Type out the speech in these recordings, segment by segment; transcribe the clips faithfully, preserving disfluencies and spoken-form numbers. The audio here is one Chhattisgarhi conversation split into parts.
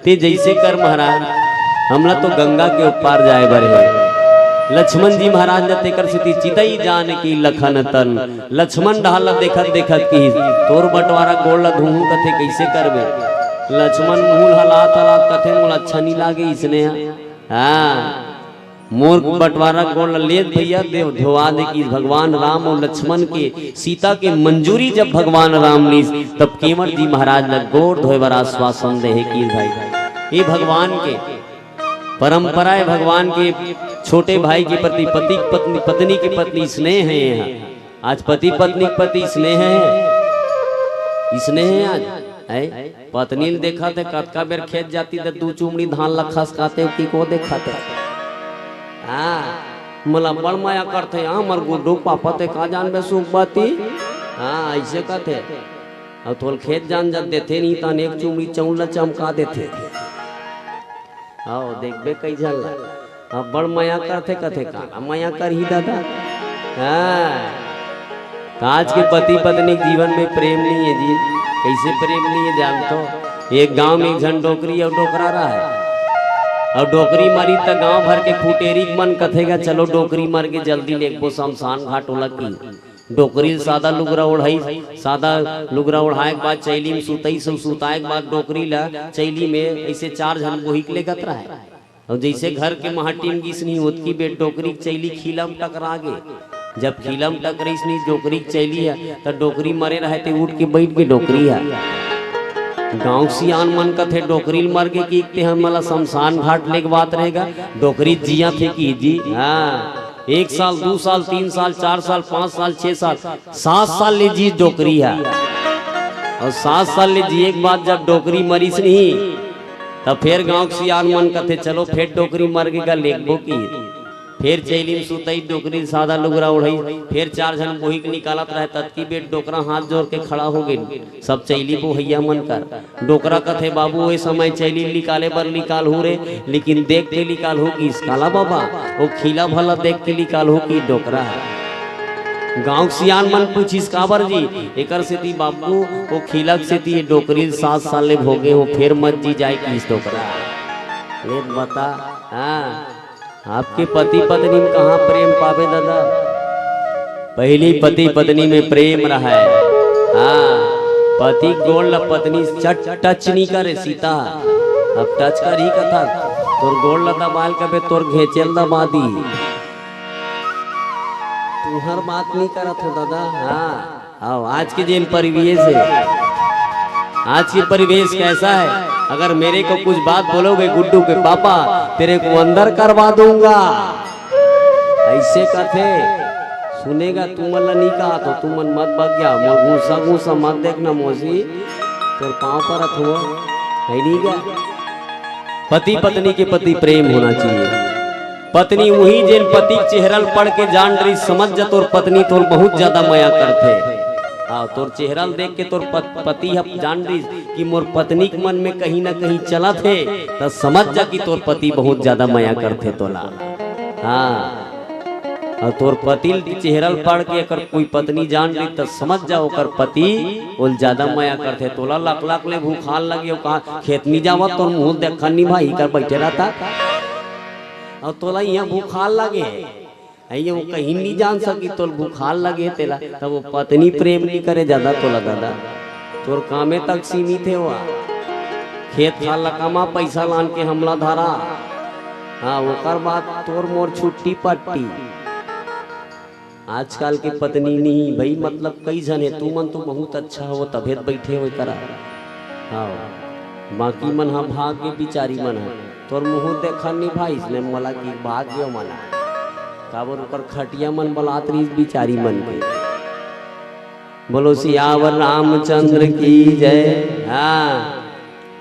ते जइसे कर महाराज, हमला तो गंगा के उपार जाए बर हे। लक्ष्मण जी महाराज ल तेकर सेती चितई जानकी लखन तन, लक्ष्मण डहर ल देखत देखत किहिस, "तोर बंटवारा गोड़ ल धोहूं कथे, कइसे करबे?" लक्ष्मण मुंह ल हलात हलात कथे, "मोला अच्छा नी लागे इसने ह।" हाँ, मोर बंटवारा गोड़ ल लेत भैया देव धोवा दे किहिस भगवान राम अउ लक्ष्मण के, सीता के मंजूरी जब भगवान राम लीस, तब केंवर जी महाराज ल गोड़ धोए बर आश्वासन दे हे किहिस भाई। ये भगवान के परंपरा हे, भगवान के छोटे भाई के प्रति पति के पत्नी, पत्नी के प्रति स्नेह हे। ये ह आज पति पत्नी के प्रति स्नेह हे, स्नेह हे आज, है? पत्नी ल देखत हे, कतका बेर खेत जाती त दू चुमड़ी धान ल खसकाथे, ओकी को देखत हे। हाँ, मोला बड़ मया करथे, हाँ, मोर गुड्डू पापा ते का जानबे सुख बाती। हाँ, अइसे कथे। अउ तोल खेत जान जब देथे नहीं, त एक चुमड़ी चउर ल चमका देथे। हव, देखबे कई झन ला। अब बड़ मया करथे, कथे, "काला मया करही दादा?" हाँ। त आज के पति पत्नी के जीवन में प्रेम नहीं हे जी। कइसे प्रेम नहीं हे जानथो? एक गांव में एक झन डोकरी अउ डोकरा रहय। अउ डोकरी मरी त गांव भर के खुटेरी मन कथे गा, "चलो डोकरी मर गे, जल्दी लेगबो शमशान घाट ओला" किहिस। डोकरी ल सादा लुगरा ओढ़ाइस, सादा लुगरा ओढ़ाए के बाद चैली में सुतइस, अउ सुताए के बाद डोकरी ल चैली में अइसे चार झन बोहिक लेगत रहय। अउ जइसे घर के महटी म गिस नहीं, ओतकी बेर डोकरी के चैली खीला म टकरा गे। जब खीला म टकराइस नहीं डोकरी के चैली ह, त डोकरी मरे रहय ते उठ के बइठ गे डोकरी ह। गांव के सियान मन कथे, "डोकरी ल मर गे कि ते हमन ला शमशान घाट लेगवात रहेगा, डोकरी जियत हे कि जी?" हाँ, एक साल, दू साल, तीन साल, चार साल, पांच साल, छह साल, सात साल ले जीस डोकरी ह। अउ सात साल ले जिए के बाद जब डोकरी मरिस नहीं, त फेर गांव के सियान मन कथे, "चलो, फेर डोकरी मर गे गा, लेगबो" किहिस। फेर चैली में सुतइस डोकरी ल सादा लुगरा ओढ़ाइस, फेर चार झन बोहिक निकालत रहय, ततकी बेर डोकरा हाथ जोर के खड़ा हो गे, सब चैली बोहइया मन कर। डोकरा कथे, "बाबू, ओए समय चैली निकाले बर निकालहूं रे, लेकिन देख के निकालहूं" किहिस। काला बाबा, ओ खीला भर ल देख के निकालहूं किहिस डोकरा ह। गांव के सियान मन पूछिस, "काबर जी?" "एकर सेती बाबू, ओ खीला के सेती ये डोकरी ल सात साल ले भोगे हों, फेर मत जी जाए" किहिस डोकरा। ले बता, हाँ। आपके पति पत्नी में कहाँ प्रेम पाबे दादा? पहिली पति पत्नी में प्रेम रहय। हाँ, पति गोड़ ल पत्नी चट टच नहीं करे सीता। अब टच करही कथा, तोर गोड़ ल दबाल कबे तोर घेंचे ल दबा दी। तुहर बात नहीं करत हो दादा। हाँ। आओ, आज के जेन परिवेश हे, आज के परिवेश कैसा है? अगर मेरे को कुछ बात बोलोगे गुड्डू के पापा, तेरे को अंदर करवा दूंगा। अइसे कथे, सुनेगा, तुमन ला नहीं कहा तो तुमन मत बक जाओ, मोर गुस्सा गुस्सा मत देखना मौसी, तोर पाँव परत हो, है नहीं क्या? पति पत्नी के प्रति प्रेम होना चाहिए। पत्नी उही जेन पति के चेहरा ल पढ़ के जान डरिस, समझ जा तोर पत्नी तोर बहुत ज्यादा मया करथे। हाँ, तोर चेहरा ल देख के तोर पत-, पति ह जान डरिस कि मोर पत्नी के मन में कहीं ना कहीं चलत हे, त समझ जा कि तोर पति बहुत ज्यादा मया करथे तोला। हाँ, अउ तोर पति ल चेहरा ल पढ़ के अगर कोई पत्नी जान डरिस, त समझ जा ओकर पति ओल ज्यादा मया करथे। तोला लक लक ले भूखाल लगे, ओ कहा, "खेत में जावत तोर मुंह देखन नहीं भाई, कर बैठे रहता।" अउ तोला इहाँ भूखाल लगे हे, अइया वो कहीं नहीं जान सकी, तोल भूखाल लगे तेला, तब वो पत्नी प्रेम नहीं करे ज्यादा तोला दादा। तोर कामे तक सीमित हे वो। खेत खार ला कमा, पैसा लान के हमला धरा। हाँ, ओकर बाद तोर मोर छुट्टी पट्टी। आजकल के पत्नी नहीं भाई, मतलब कई झन हे, तुमन तो बहुत अच्छा हो, तभे त बैठे हो करा। हाँ, बाकी मन हा भाग के बिचारी मन हा। तोर मुंह देखा नहीं भाई, इसने मोला की भाग गयो मन। काबर ओकर खटिया मन बलात रहिस बिचारी मन के। बोलो सियावर रामचंद्र की जय। हाँ,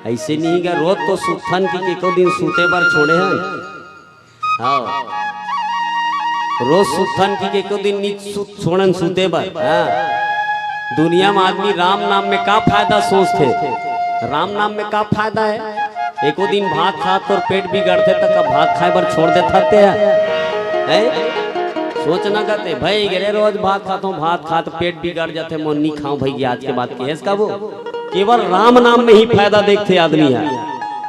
अइसे नहीं गा, रोज तो सुत्थन कि एको दिन सूते बर छोड़े हन। हाँ, रोज सुत्थन कि एको दिन नहीं सु-, छोड़न सूते बर। हाँ, दुनिया में आदमी राम नाम में का फायदा सोचथे? राम नाम में का फायदा हे? एको दिन भात खा तोर पेट बिगड़थे त का भात खाए बर छोड़ देथस ते ह? हैं? सोच ना करते, "भाई गे रे रोज भात खाथों, भात खात पेट बिगड़ जाथे, मोर नी खाऊं भाई, आज के बाद केहेस काबू?" केवल राम नाम में ही फायदा देखथे आदमी ह।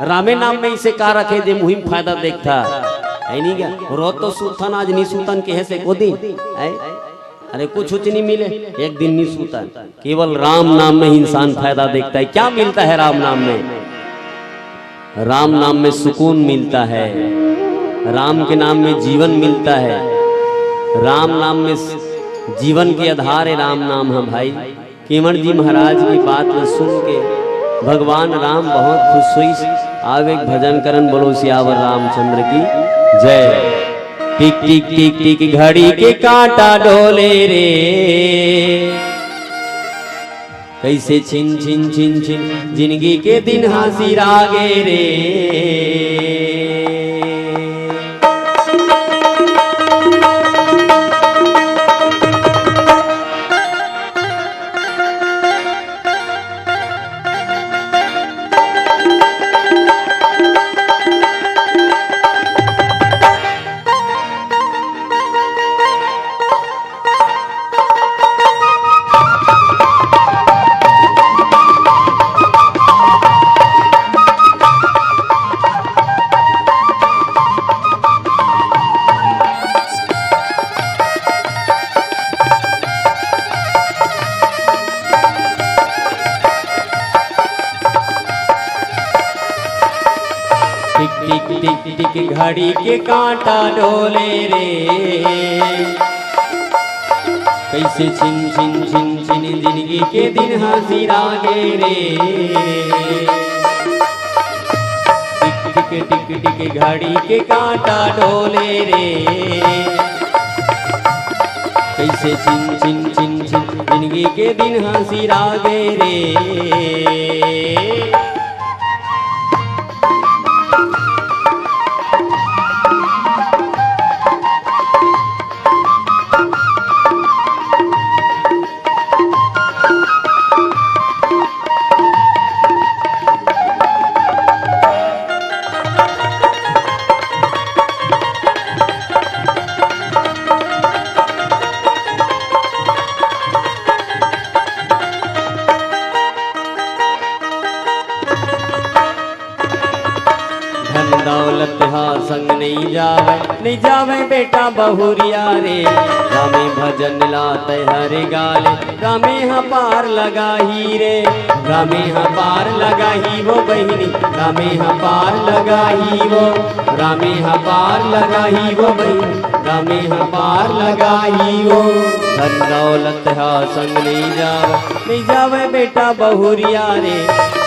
रामे नाम में इसे का रखे जे मुहिम फायदा देखता है, नहीं क्या? रोज तो सुतन, आज नी सुतन, कहे से को दिन है? अरे, कुछ उच नहीं मिले, एक दिन नी सुतन। केवल राम नाम में इंसान फायदा देखता है। क्या मिलता है राम नाम में? राम नाम में सुकून मिलता है, राम के नाम में जीवन मिलता है। राम नाम में स-, जीवन के आधार है राम नाम है भाई। केवंट जी महाराज की बात ल सुन के भगवान राम बहुत खुश होइस। आव एक भजन करन, बोलो सियावर रामचंद्र की जय। टिक टिक टिक टिक घड़ी के कांटा डोले रे, कइसे छिन छिन छिन छिन जिनगी के दिन ह सिरागे रे। टिक टिक टिक टिक घड़ी के कांटा डोले रे, कइसे छिन छिन छिन छिन जिनगी के दिन ह सिरागे रे। टिक टिक टिक टिक घड़ी के कांटा डोले रे, कइसे छिन छिन छिन छिन जिनगी के दिन ह सिरागे रे। धन दौलत हा संग नइ जावय, नइ जावय बेटा बहुरिया रे। रामे भजन ला तैं हर गाले, रामे हा पार लगाही रे। रामे हा पार लगाही वो बहिनी, रामे हा पार लगाही वो, रामे हा पार लगाही वो बहिनी, रामे हा पार लगाही वो। धन दौलत हा संग नइ जावय, नइ जावय बेटा बहुरिया रे।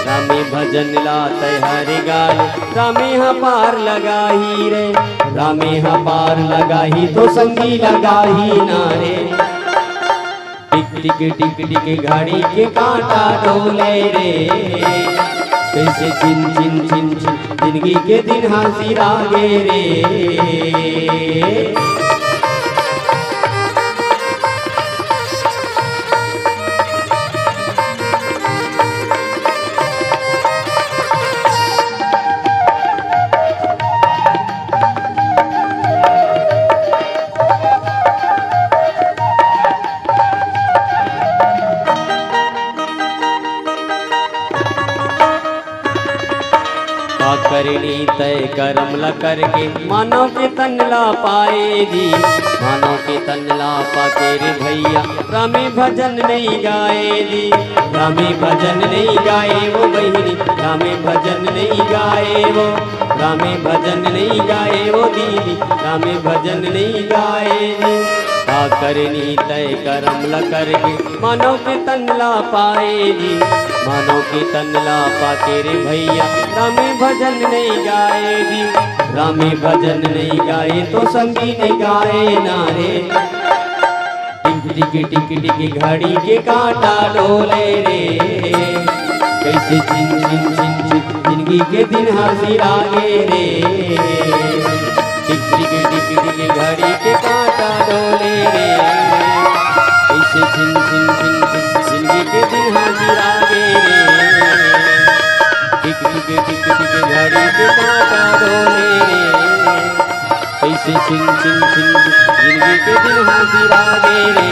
रामे भजन ला तैं हर गाले, रामे हा पार लगाही रे। रामे हा पार लगाही तो संगी लगाही ना रे। टिक टिक टिक टिक घड़ी के कांटा डोले रे, कइसे छिन छिन छिन छिन जिनगी के दिन ह सिरागे रे। का करनी तय करम ल करके, मानव के तन ला पाए जी। मानव के तन ला पाके रे भैया, रामे भजन नइ गाए जी। रामे भजन नइ गाए वो बहिनी, रामे भजन नइ गाए वो, रामे भजन नइ गाए वो दीदी, रामे भजन नइ गाए जी। का करनी तय करम ल करके, मानव के तन ला पाए जी। मानव के तन ला पाके रे भैया, रामे भजन नइ गाए जी। रामे भजन नइ गाए तो संगी नइ गाए ना रे। टिक टिक टिक टिक घड़ी के कांटा डोले रे, कइसे छिन छिन छिन छिन जिनगी के दिन ह सिरागे रे। टिक टिक टिक टिक घड़ी के कांटा डोले रे, कइसे छिन छिन छिन छिन जिनगी के दिन ह सिरागे रे। टिक टिक टिक टिक घड़ी के कांटा डोले रे, कइसे छिन छिन छिन जिनगी के दिन ह सिरागे रे।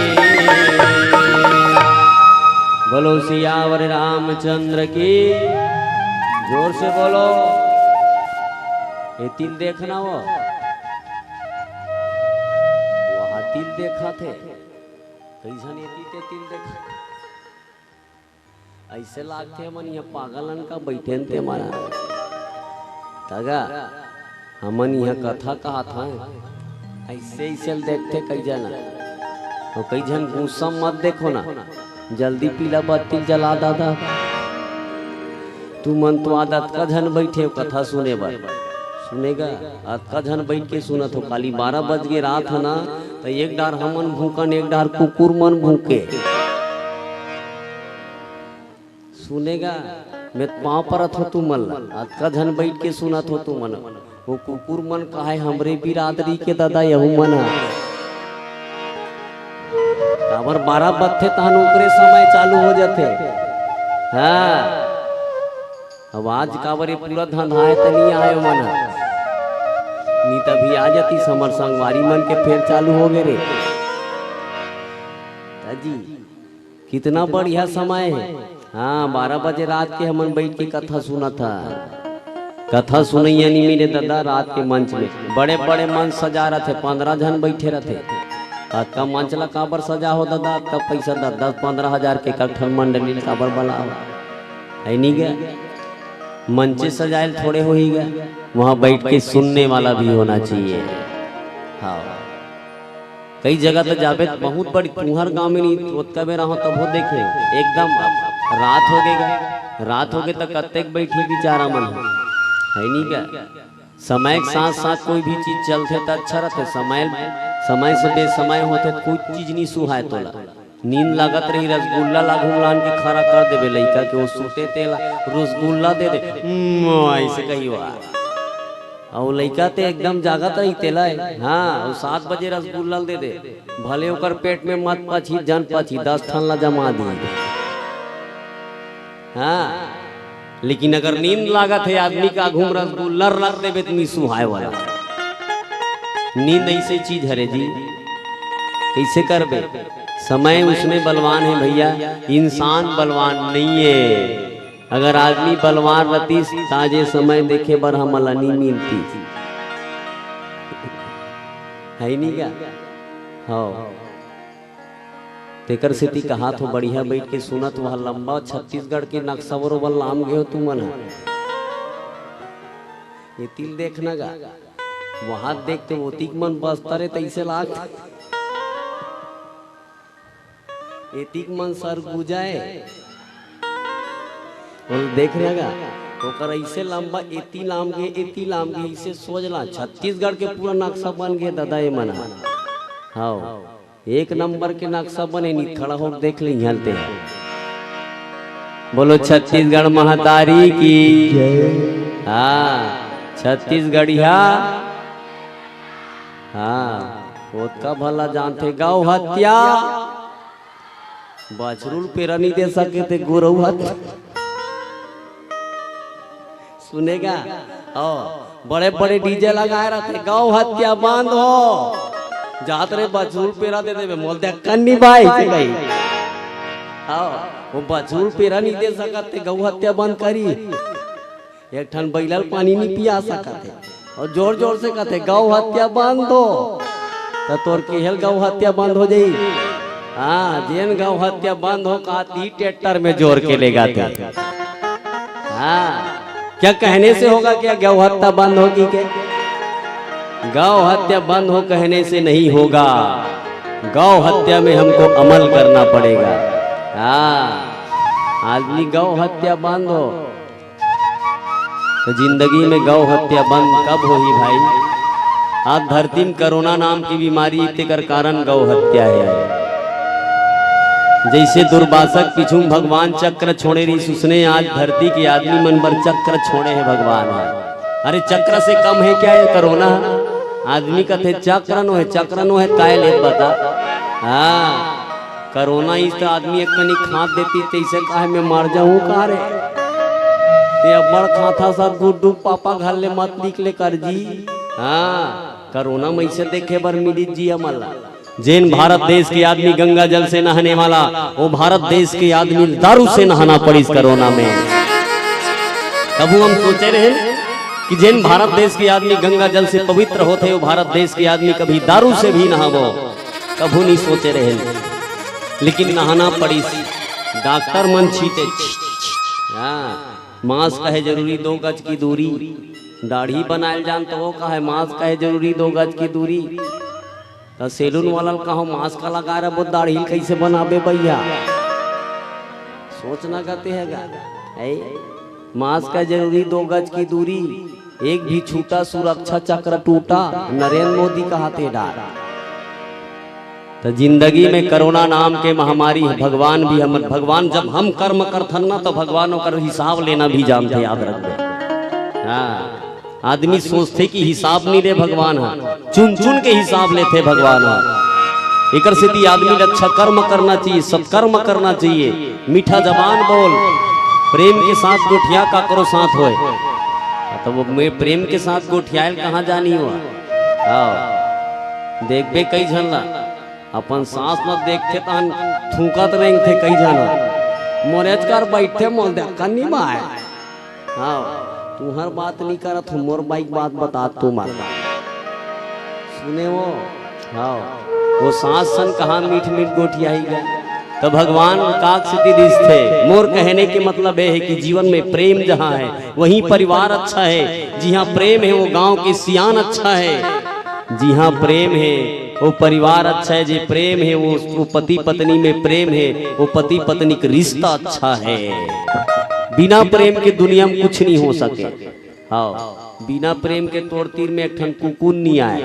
बोलो सियावर रामचंद्र की, जोर से बोलो। ए तिल देखना वो, वहाँ तिल देखा थे, कई झन एती ते तिल देखा। ऐसे लागथे हमन यहाँ पागलन का बैठे न ते मना। तगा, हमन यहाँ कथा कहा था, ऐसे ऐसे देखते कई जना। और कई झन गुस्सा मत देखो ना, जल्दी पीला बत्ती जला दादा। तू मन तो आज अतका झन बैठे हो कथा सुने बर। सुनेगा, अतका झन बैठ के सुनत हो, काली बारह बज के रात है ना, तो एक डार हमन भूकन, एक डार कुकुर मन भूके। सुनेगा, मैं पाँव परत हो तू मन ला, अतका झन बैठ के सुनत हो तू मन। वो कुकुर मन काहे हमरे बिरादरी के दादा यहू मन ह। काबर बारह बजथे तहन ओकरे समय चालू हो जाथे। हाँ, अब आज काबर ये पूरा धंधा है त नहीं आए मन ह। नहीं तभी आ जाती समर संगवारी मन के फेर चालू हो गए रे। जी, कितना बढ़िया समय है। हाँ, बारह बजे रात के हमन बैठ के कथा सुनत हा। कथा सुनैया नहीं मिले दादा रात के मंच में। बड़े बड़े मंच सजा रथे, पंद्रह झन बैठे रथे। अतका मंच ला काबर सजा हो दादा? अतका पैसा दस दस पंद्रह हजार के एक ठन मंडली ला काबर बला हो? है नहीं गा? मंचे सजायल थोड़े हो ही गा, वहाँ बैठ के सुनने वाला भी होना चाहिए। हाँ, कई जगह तो जाबे त बहुत बड़ी तुहर गांव में नहीं, ओतका बेरा हो तब हो देखे, एकदम रात हो गए, रात हो गए तो कत्ते के बैठी बिचारा मन, है नहीं क्या? समय के साथ साथ कोई भी चीज चलथे त अच्छा रहथे। समय, समय से बेसमय होथे त कोई चीज नहीं सुहाय तोला। नींद लागत रही, रसगुल्ला ला घूम लान के खड़ा कर देबे लइका के, वो सुते तेला रसगुल्ला दे दे, "उम्म," ऐसे कही हुआ। अउ लइका ते एकदम जागत रही तेला, हाँ, वो सात बजे रसगुल्ला दे दे, भले ओकर पेट में मत पची, जन पची, दस ठन ला जमा दी। हाँ, लेकिन अगर नींद लागत है आदमी का, घूम रसगुल्ला रख देबे त नी सुहाय वाला। नींद ऐसे चीज हरे जी, कैसे करबे? समय उसने बलवान है भैया, इंसान बलवान नहीं है। अगर आदमी बलवान रहतीस, ताजे समय देखे बर हमला नहीं मिलती, है नहीं क्या? हाँ, तेकर सेती कहात हो, बढ़िया बैठ के सुनत हो, लंबा छत्तीसगढ़ के नक्शा बरोबर लाम गए हो तुमन ह। ये तिल देखना गा, वहां देखते ओतिक मन बस्तर है, तैसे लाग एतिक मन सरगुजा ए। बोल, देख रहे गा, ओकर ऐसे लंबा, एती लाम गे, एती लाम गे, इसे सोच ला, छत्तीसगढ़ के पूरा नक्शा बन गे दादा, ये मना। हाँ, एक नंबर के नक्शा बने, नहीं खड़ा हो देख ले यहाँ ते। बोलो छत्तीसगढ़ महतारी की। हाँ, छत्तीसगढ़िया। हाँ, ओतका भला जानथे गौ हत्या। बछरू ल पेरा नहीं दे सके ते गोरऊ हत्या। सुनेगा? हाँ, बड़े बड़े डीजे लगाए रहते, गौ हत्या बंद हो। जात रे बछरू ल पेरा दे देबे, मोल दे कन्नी बाई से गई। हाँ, वो बछरू ल पेरा नहीं दे सकत ते गौ हत्या बंद करी। एक ठन बइला ल पानी नहीं पिया सकत हे। और जोर जोर से कहते, "गौ हत्या बंद हो।" तो तोर केहल गौ हत्या बंद हो जाई। हाँ, जेन गौ हत्या बंद हो, कहती ट्रैक्टर में जोर के ले गाते। हाँ, क्या कहने से होगा क्या गौ हत्या बंद होगी के? गौ हत्या बंद हो कहने से नहीं होगा, गौ हत्या में हमको अमल करना पड़ेगा। हाँ, आदमी गौ हत्या बंद हो, तो जिंदगी में गौ हत्या बंद कब होही भाई? आज धरती में कोरोना नाम की बीमारी, तेकर कारण गौ हत्या है। जैसे दुर्वासक पिछू भगवान चक्र छोड़े रहिस, उसने आज धरती के आदमी मन बर चक्र छोड़े है भगवान ह। अरे चक्र से कम है क्या ये कोरोना? आदमी कथे चक्र नो है, चक्र नो है, काय ले बता? हाँ, कोरोना इस त आदमी एक कनी खांस देती, तैसे काहे मैं मर जाऊं का रे? ते अब्बड़ खांथा सा गुड्डू पापा घर ले मत निकले कर जी। हाँ, कोरोना में इसे देखे बर मिली जी हमला। जेन भारत देश के आदमी गंगा जल से नहाने वाला, वो भारत देश के आदमी दारू से नहाना पड़िस कोरोना में। तभू हम सोचे रहे, कि जेन भारत देश के आदमी गंगा जल से पवित्र होथे, वो भारत देश के आदमी कभी दारू से भी नहावो, कभू नहीं सोचे रहे, लेकिन नहाना पड़िस। डॉक्टर मन छीटे, हाँ, मास्क है जरूरी, दो गज की दूरी। दाढ़ी बनाए जान तो वो कहे मास्क है जरूरी, दो गज की दूरी। त सैलून वाला ल कहो मास्क लगा रहे, वो दाढ़ी कैसे बनाबे भैया? सोचना कहते है गा, है? मास्क है जरूरी, दो गज की दूरी, एक भी छूटा सुरक्षा चक्र टूटा, नरेंद्र मोदी कहाथे डार। त जिंदगी में कोरोना नाम के महामारी है, भगवान भी हमर, भगवान जब हम कर्म करथन ना, तो भगवान ओकर हिसाब लेना भी जानथे, याद रखबे। हाँ, आदमी सोचथे कि हिसाब नहीं ले भगवान ह, चुन चुन के हिसाब लेथे भगवान ह। एकर सेती आदमी ल अच्छा कर्म करना चाहिए, सत्कर्म करना चाहिए, मीठा जबान बोल, प्रेम के साथ गोठिया काकरो साथ होए। तो वो मैं प्रेम के साथ गोठियायल कहाँ जानी हुआ? हाँ, देखबे कई झन ला, अपन सास ला देखथे तहन थूकत रेंगथे कई झन ह। मोरेच कर बैठे मोल देखन नहीं बाय। हाँ, तुहर बात नहीं करत हूँ, मोर बाइक बात बता तू मत। सुने वो, हाँ, वो सास सन कहाँ मीठ मीठ गोठियाही गा। तो भगवान काक से दिस थे। मोर कहने के मतलब ये है कि जीवन में प्रेम जहाँ है, वहीं परिवार अच्छा है। जिहाँ प्रेम है, वो गांव के सियान अच्छा है। जिहाँ प्रेम है, वो परिवार अच्छा है। जे प्रेम है, वो, वो पति पत्नी में प्रेम है, वो पति पत्नी का रिश्ता अच्छा है। बिना प्रेम के दुनिया में कुछ नहीं हो सके। हाँ, बिना प्रेम के तोर तीर में एक ठन कुकुर नहीं आए।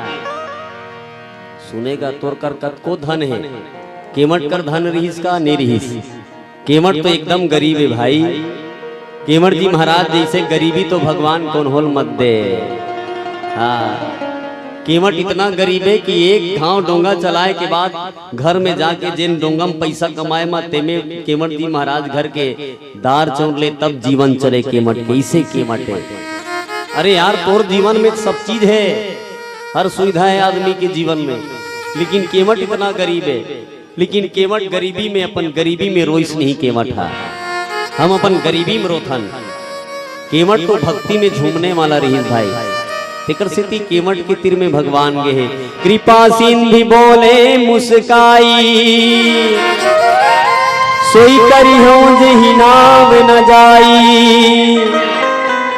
सुनेगा, तोर कर कतको धन है, केमट कर धन रिहिस का नहीं रिहिस? केमट तो एकदम गरीब है भाई। केमट जी महाराज जैसे गरीबी तो भगवान कोनहो ल मत दे। हाँ, केमट इतना गरीब है कि एक घाव डोंगा चलाए के बाद घर में जाके जेन डोंगा में पैसा कमाए मा, तेमे केमट जी महाराज घर के दार चौर ले, तब जीवन चले केमट के, इसे केमट है। अरे यार, तोर जीवन में सब चीज है, हर सुविधा है आदमी के जीवन में, लेकिन केमट इतना गरीब है। लेकिन केमट गरीबी में, अपन गरीबी में रोइस नहीं केमट हा। हम अपन गरीबी में रोथन। केमट तो भक्ति में झूमने वाला रहिस भाई। तेकर सेती केमट के तीर में भगवान गे हे। कृपा सिंधु बोले मुस्काई, सोई करिहो जेहि नाव न जाई।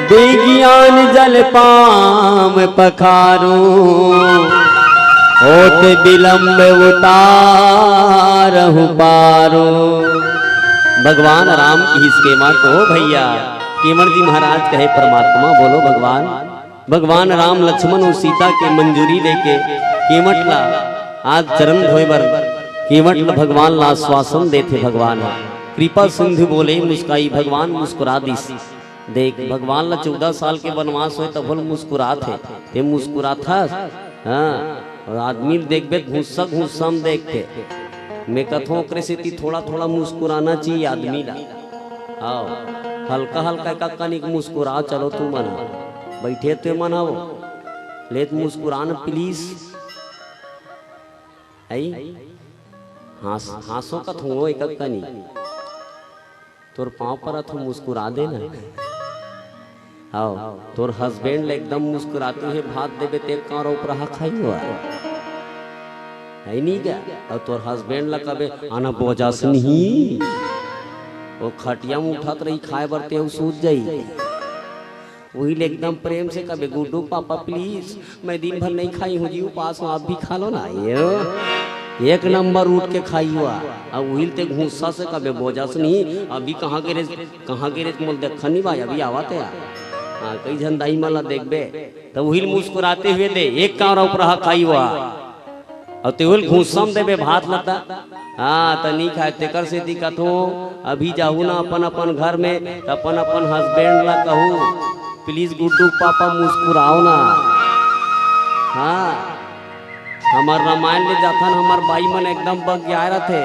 बेगियान जल पाम पखारो, होत विलंब उतारहु पारो। भगवान राम किहिस केमट, ओ भैया, केमट जी महाराज कहे परमात्मा, बोलो भगवान। भगवान राम लक्ष्मण अउ सीता के मंजूरी लेके केमट ला आज चरण धोए बर, केमट ला भगवान ला आश्वासन देथे। भगवान ह कृपा सिंधु बोले मुस्काई, भगवान मुस्कुरा दिस। देख, भगवान ला चौदह साल के वनवास होए तभो ले मुस्कुरात हे, ते मुस्कुरात हस? हाँ, अउ आदमी ल देखबे त घुस्सा घुस्सा म देखथे। मैं कथों ओकरे सेती थोड़ा थोड़ा मुस्कुराना चाहिए आदमी ला। आओ, हल्का हल्का का कनिक मुस्कुराओ, चलो तुमन बैठे ते मन हव, लेत मुस्कुरान प्लीज। आई हाँस हाँसो कथों एक कनी। तोर पाँव परत हूँ, मुस्कुरा दे ना। हव, तोर हस्बैंड ले एकदम मुस्कुराते हुए भात देबे ते एक कांवर उपराहा खाई हुआ। है नी का? अउ तोर हस्बैंड ला कबे आना बोजास नहीं। वो खटिया में उठत रही खाए बर ते अउ सूत जाई। वही ले एकदम प्रेम से कबे गुड्डू पापा प्लीज मैं दिन भर नहीं खाई हूँ जी, उपास हूँ, आप भी खा लो ना। ये एक नंबर उठ के खाई हुआ। अब उहिल ते घुस्सा से कबे बोजास नहीं, अभी कहाँ गिरे, कहाँ गिरे मोल देखा नहीं भाई, अभी आवा ते यार। हाँ, कई झन दाई मन ला देखबे, तब उहिल मुस्कुराते हुए दे, एक कांवर उपराहा खाई हुआ। अउ तेहुल घुस्सा म देबे भात लता। हाँ, त नी खाए, तेकर सेती कथों, अभी जाहू ना अपन अपन घर में, त अपन अपन हस्बैंड ला कहू, प्लीज गुड्डू पापा मुस्कुराओ ना। हाँ, हमर रामायण ले जाथन, हमर बाई मन एकदम बगियाए रथे।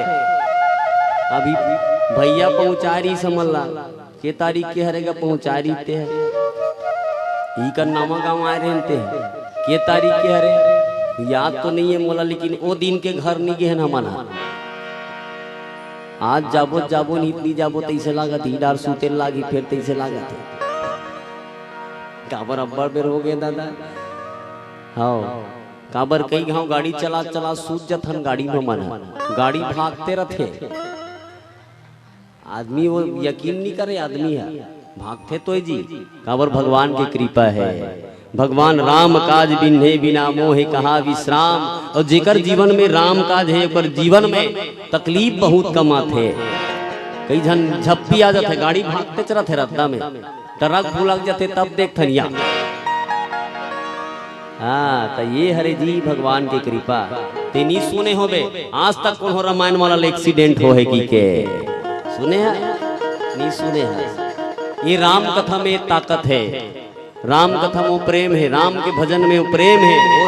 अभी भैया पहुँचाए रहिस हमन ला। के तारीख के हरे गा पहुँचाए रहिते हरे? इकर नवा गाँव आए रहिते। के तारीख के हरे? याद तो नहीं है मोला, लेकिन ओ दिन के घर नहीं गेहन हमन ह। आज जाबो जाबो नीत नहीं जाबो तैसे लागत ही, डार सूते लागी फिर तैसे लागत है। काबर अब्बड़ बेर हो गए दादा? हव, काबर कई घांव गाड़ी चला चला सूत जथन गाड़ी में मन ह। गाड़ी भागते रथे। आदमी वो यकीन नहीं करे, आदमी है, भागते तो जी। काबर भगवान की कृपा है। भगवान राम काज बिन्हे बिना मोहे कहा विश्राम। और जेकर जीवन में राम काज है, ओकर जीवन में तकलीफ बहुत कम आथे। कई झन झप्पी आ जाथे, गाड़ी भागते चलत है रद्दा में, ट्रक भुलक जाथे, तब देख थनिया। हाँ, त ये हरे जी भगवान के कृपा। ते नी सुने होबे, आज तक कोनो रामायण वाला ले एक्सीडेंट होहे की के? सुने है? नी सुने है। ये राम कथा में ताकत है, राम कथा में वो प्रेम है, राम के भजन में वो प्रेम है।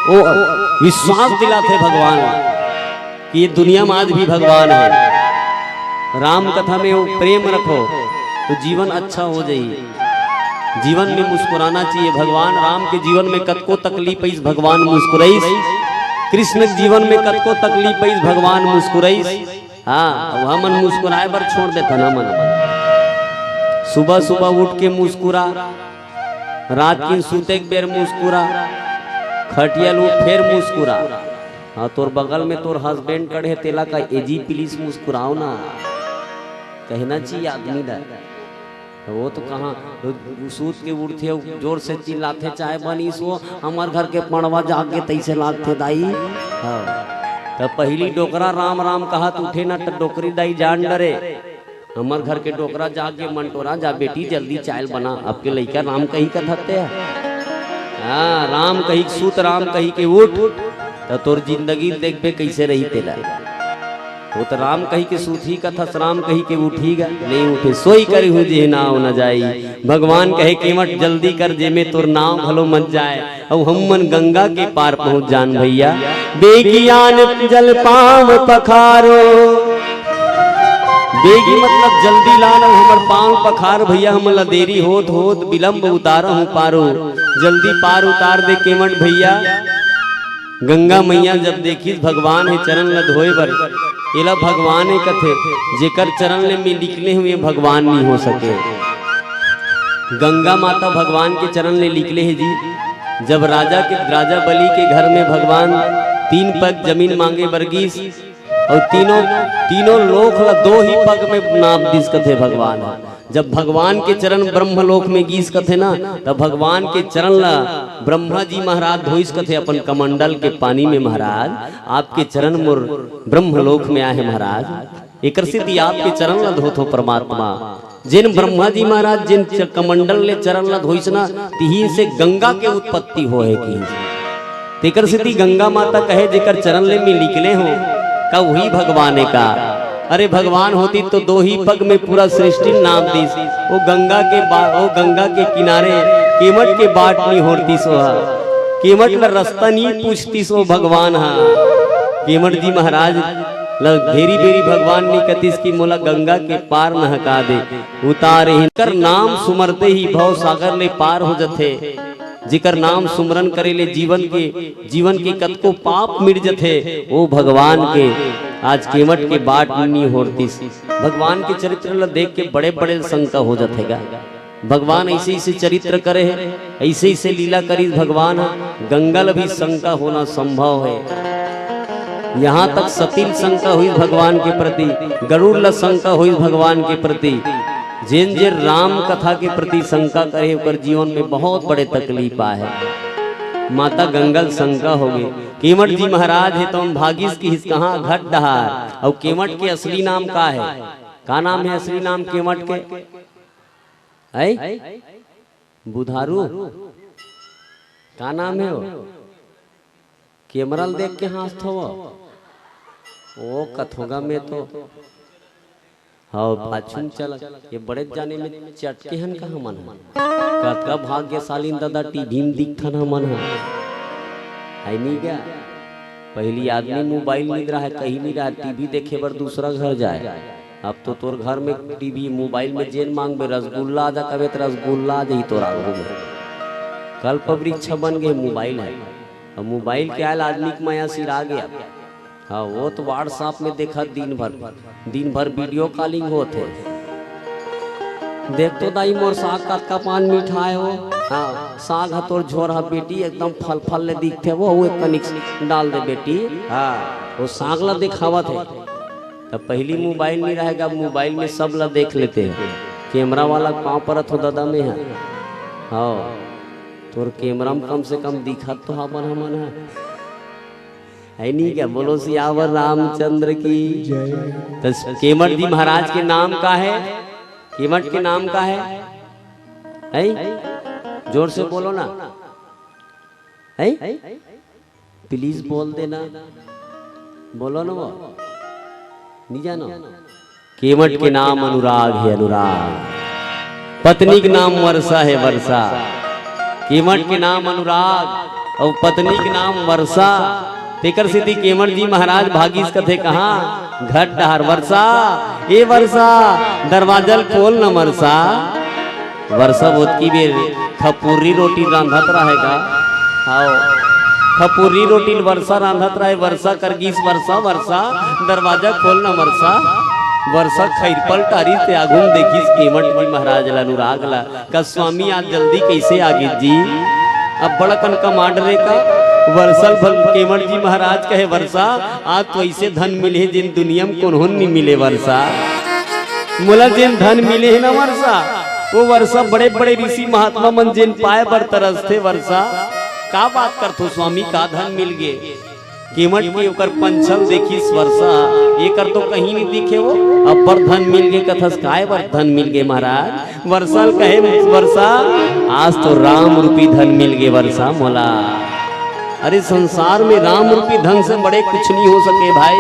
वो, वो विश्वास दिलाथे भगवान कि ये दुनिया में आज भी भगवान है। राम कथा में वो प्रेम रखो तो जीवन अच्छा हो जाई। जीवन में मुस्कुराना चाहिए। भगवान राम के जीवन में कतको तकलीफ आइस, भगवान मुस्कुराइस। कृष्ण के जीवन में कतको तकलीफ आइस, भगवान मुस्कुराइस। हाँ, वह मन मुस्कुराए बर छोड़ देथन हमन। सुबह सुबह उठ के मुस्कुरा, रात के सूते के बेर मुस्कुरा, खटिया ले उठ फेर मुस्कुरा। हाँ, तोर बगल में तोर हस्बैंड खड़े हे, तेला का, "ए जी, प्लीज मुस्कुराओ ना।" कहना चाहिए आदमी ला। वो तो कहाँ, तो सूत के उठथे, जोर से चिल्लाथे, "चाय बनिस हो?" हमर घर के पड़वा जाग के तइसे लागथे दाई। हाँ। त पहिली डोकरा राम राम कहत उठे ना, त डोकरी दाई जान डरे। हमर घर के डोकरा जाग के, "मंटोरा, जा बेटी, जल्दी चाय बना, अब के लइका राम कही कथते है।" हाँ, राम कही के सूत, राम कही के उठ, त तोर जिंदगी देखबे कइसे रही तेला। वो तो राम कही के सूत ही कथस, राम कही के उठी गा, नहीं उठे। "सोई करिहूँ जेह नाव न जाई।" भगवान कहे, "केवट जल्दी कर, जेमे तोर नाव घलो मत जाए।" अउ हमन गंगा के पार पहुंच जान भैया। "बेगियान जल पांव पखारो।" बेगी मतलब जल्दी लान, अउ हमर पांव पखार भैया, हमन ला देरी होत होत विलंब उतारहूं पारो। जल्दी पार उतार दे केवट भैया। गंगा मैया जब देखिस भगवान हे चरण ल धोए बर, एला भगवान हे कथे, "जेकर चरण ले मैं निकले हूं, ये भगवान नहीं हो सके।" गंगा माता भगवान के चरण ले निकले हे जी। जब राजा के, राजा बलि के घर में भगवान तीन पग जमीन मांगे बर गीस, अउ तीनों, तीनों लोक ल दो ही पग में नाप दिस कथे भगवान ह। जब भगवान के चरण ब्रह्मलोक में गीस कथे ना, तब भगवान के चरण ल ब्रह्मा जी महाराज धोइस कथे अपन कमंडल के पानी में, "महाराज, आपके चरण मोर ब्रह्मलोक में आहे महाराज।" एकर सेती आपके चरण ल धोथो परमात्मा। जेन ब्रह्मा जी महाराज जेन च-, कमंडल ले चरण ल धोइस ना, तिही से गंगा के उत्पत्ति होहे की। तेकर सेती गंगा माता कहे, "जेकर चरण ले मैं निकले हूं, का वही भगवान हे का?" अरे भगवान होती तो दो ही पग में पूरा सृष्टि नाप दीस। वो गंगा के बा-, वो गंगा के किनारे केवट के बाट नहीं होरतीस, वो केवट ल रास्ता नहीं पूछतीस, वो भगवान हा। केवट जी महाराज ल घेरी बेरी भगवान नहीं कतिस कि मोला गंगा के पार नहका दे, उतारे ही। कर नाम सुमरते ही भव सागर ले पार हो जथे। जेकर नाम सुमरन करे ले जीवन के, जीवन के कतको पाप मिट जथे, ओ भगवान के आज केवट के बाट नी होरतिस। भगवान के चरित्र ल देख के बड़े-बड़े शंका हो जथे गा। भगवान ऐसे-ऐसे चरित्र करे हे, ऐसे-ऐसे लीला करिस भगवान ह, गंगा ल भी शंका होना संभव हे। यहाँ तक सती ल शंका होइस भगवान के प्रति, गरुड़ ल शंका होइस भगवान के प्रति। जेन जे राम कथा के प्रति शंका करे, ओकर जीवन में बहुत बड़े तकलीफ आए हे। माता गंगा ल शंका होगे, केवट जी महाराज हे तौन भागिस किहिस कहाँ घट डहार, अउ केवट के असली नाम का हे? का नाम हे असली नाम केवट के? ऐ? बुधारू? का नाम हे वो? कैमरा ल देख के हाँसथो वो? ओ कथोगा में तो। हव, पाछू म चल, ये बड़े जाने में चटके हन का हमन ह? कतका भाग्यशाली न ददा, टीवी म दिखथन हमन ह। है नी क्या? पहिली आदमी मोबाइल नी रहय, कहीं नी रहय, टीवी देखे बर दूसरा घर जाय। अब तो तोर घर में टीवी, मोबाइल में जेन मांगबे, रसगुल्ला आ जा कबे त रसगुल्ला आ जाही तोर आगू में। कल्प वृक्ष बन गे मोबाइल ह। अब मोबाइल के आयल आदमी के मया सिरा गया। हाँ, वो तो WhatsApp में देखा दिन भर, दिन भर वीडियो कॉलिंग होत हे। देख तो दाई मोर साग कतका पान मिठाए हो। हाँ, साग ह तोर झोर ह बेटी, एकदम फल फल ले दिखथे वो, वो एक कनिक डाल दे बेटी। हाँ, वो साग ला दिखावत हे। तब पहली मोबाइल नहीं रहेगा, मोबाइल में सब ला देख लेते हैं। कैमरा वाला पाँव परत हो दादा में है। हाँ, तोर कैमरा में कम से कम दिखत तो हाबन हमन ह। है नहीं क्या? बोलो सियावर रामचंद्र की। जय। तो केमट जी महाराज के नाम का है? केमट के नाम का है? है, जोर से बोलो ना। है, प्लीज बोल देना। बोलो ना वो, नहीं जानो। केमट के नाम अनुराग है, अनुराग। पत्नी के नाम वर्षा है, वर्षा। केमट के नाम अनुराग और पत्नी के नाम वर्षा। तेकर सेती केमट जी महाराज भागिस कथे कहाँ? घट डहार। वर्षा, ए वर्षा, दरवाजा ल खोल न वर्षा। वर्षा ओतकी बेर खपुरी रोटी रांधत रहे गा। हाओ, खपुरी रोटी ल वर्षा रांधत रहे। वर्षा कर गिस, वर्षा, वर्षा, दरवाजा खोल न वर्षा। वर्षा खैर पलटारिस ते आगू म देखिस केमट जी महाराज ला, अनुराग ला। का स्वामी आज जल्दी कैसे आ गिस जी? अब बड़ा कन कमांड रे का। वर्षा ल भग-, केमट जी महाराज कहे, वर्षा, आज तो ऐसे धन मिले हे जेन दुनिया में कोनो नहीं मिले वर्षा। मोला जेन धन मिले हे ना वर्षा, वो वर्षा बड़े बड़े ऋषि महात्मा मन जेन पाए बर तरसथे वर्षा। का बात करथो स्वामी, का धन मिल गे? केमट के ओकर पंछल देखिस वर्षा, एकर तो कहीं नहीं दिखे वो। अब्बड़ धन मिल गे कथस, काय बर धन मिल गे महाराज? वर्षा ल कहे वर्षा, आज तो राम रूपी धन मिल गे वर्षा मोला। अरे संसार में राम रूपी धन से बड़े कुछ नहीं हो सके भाई।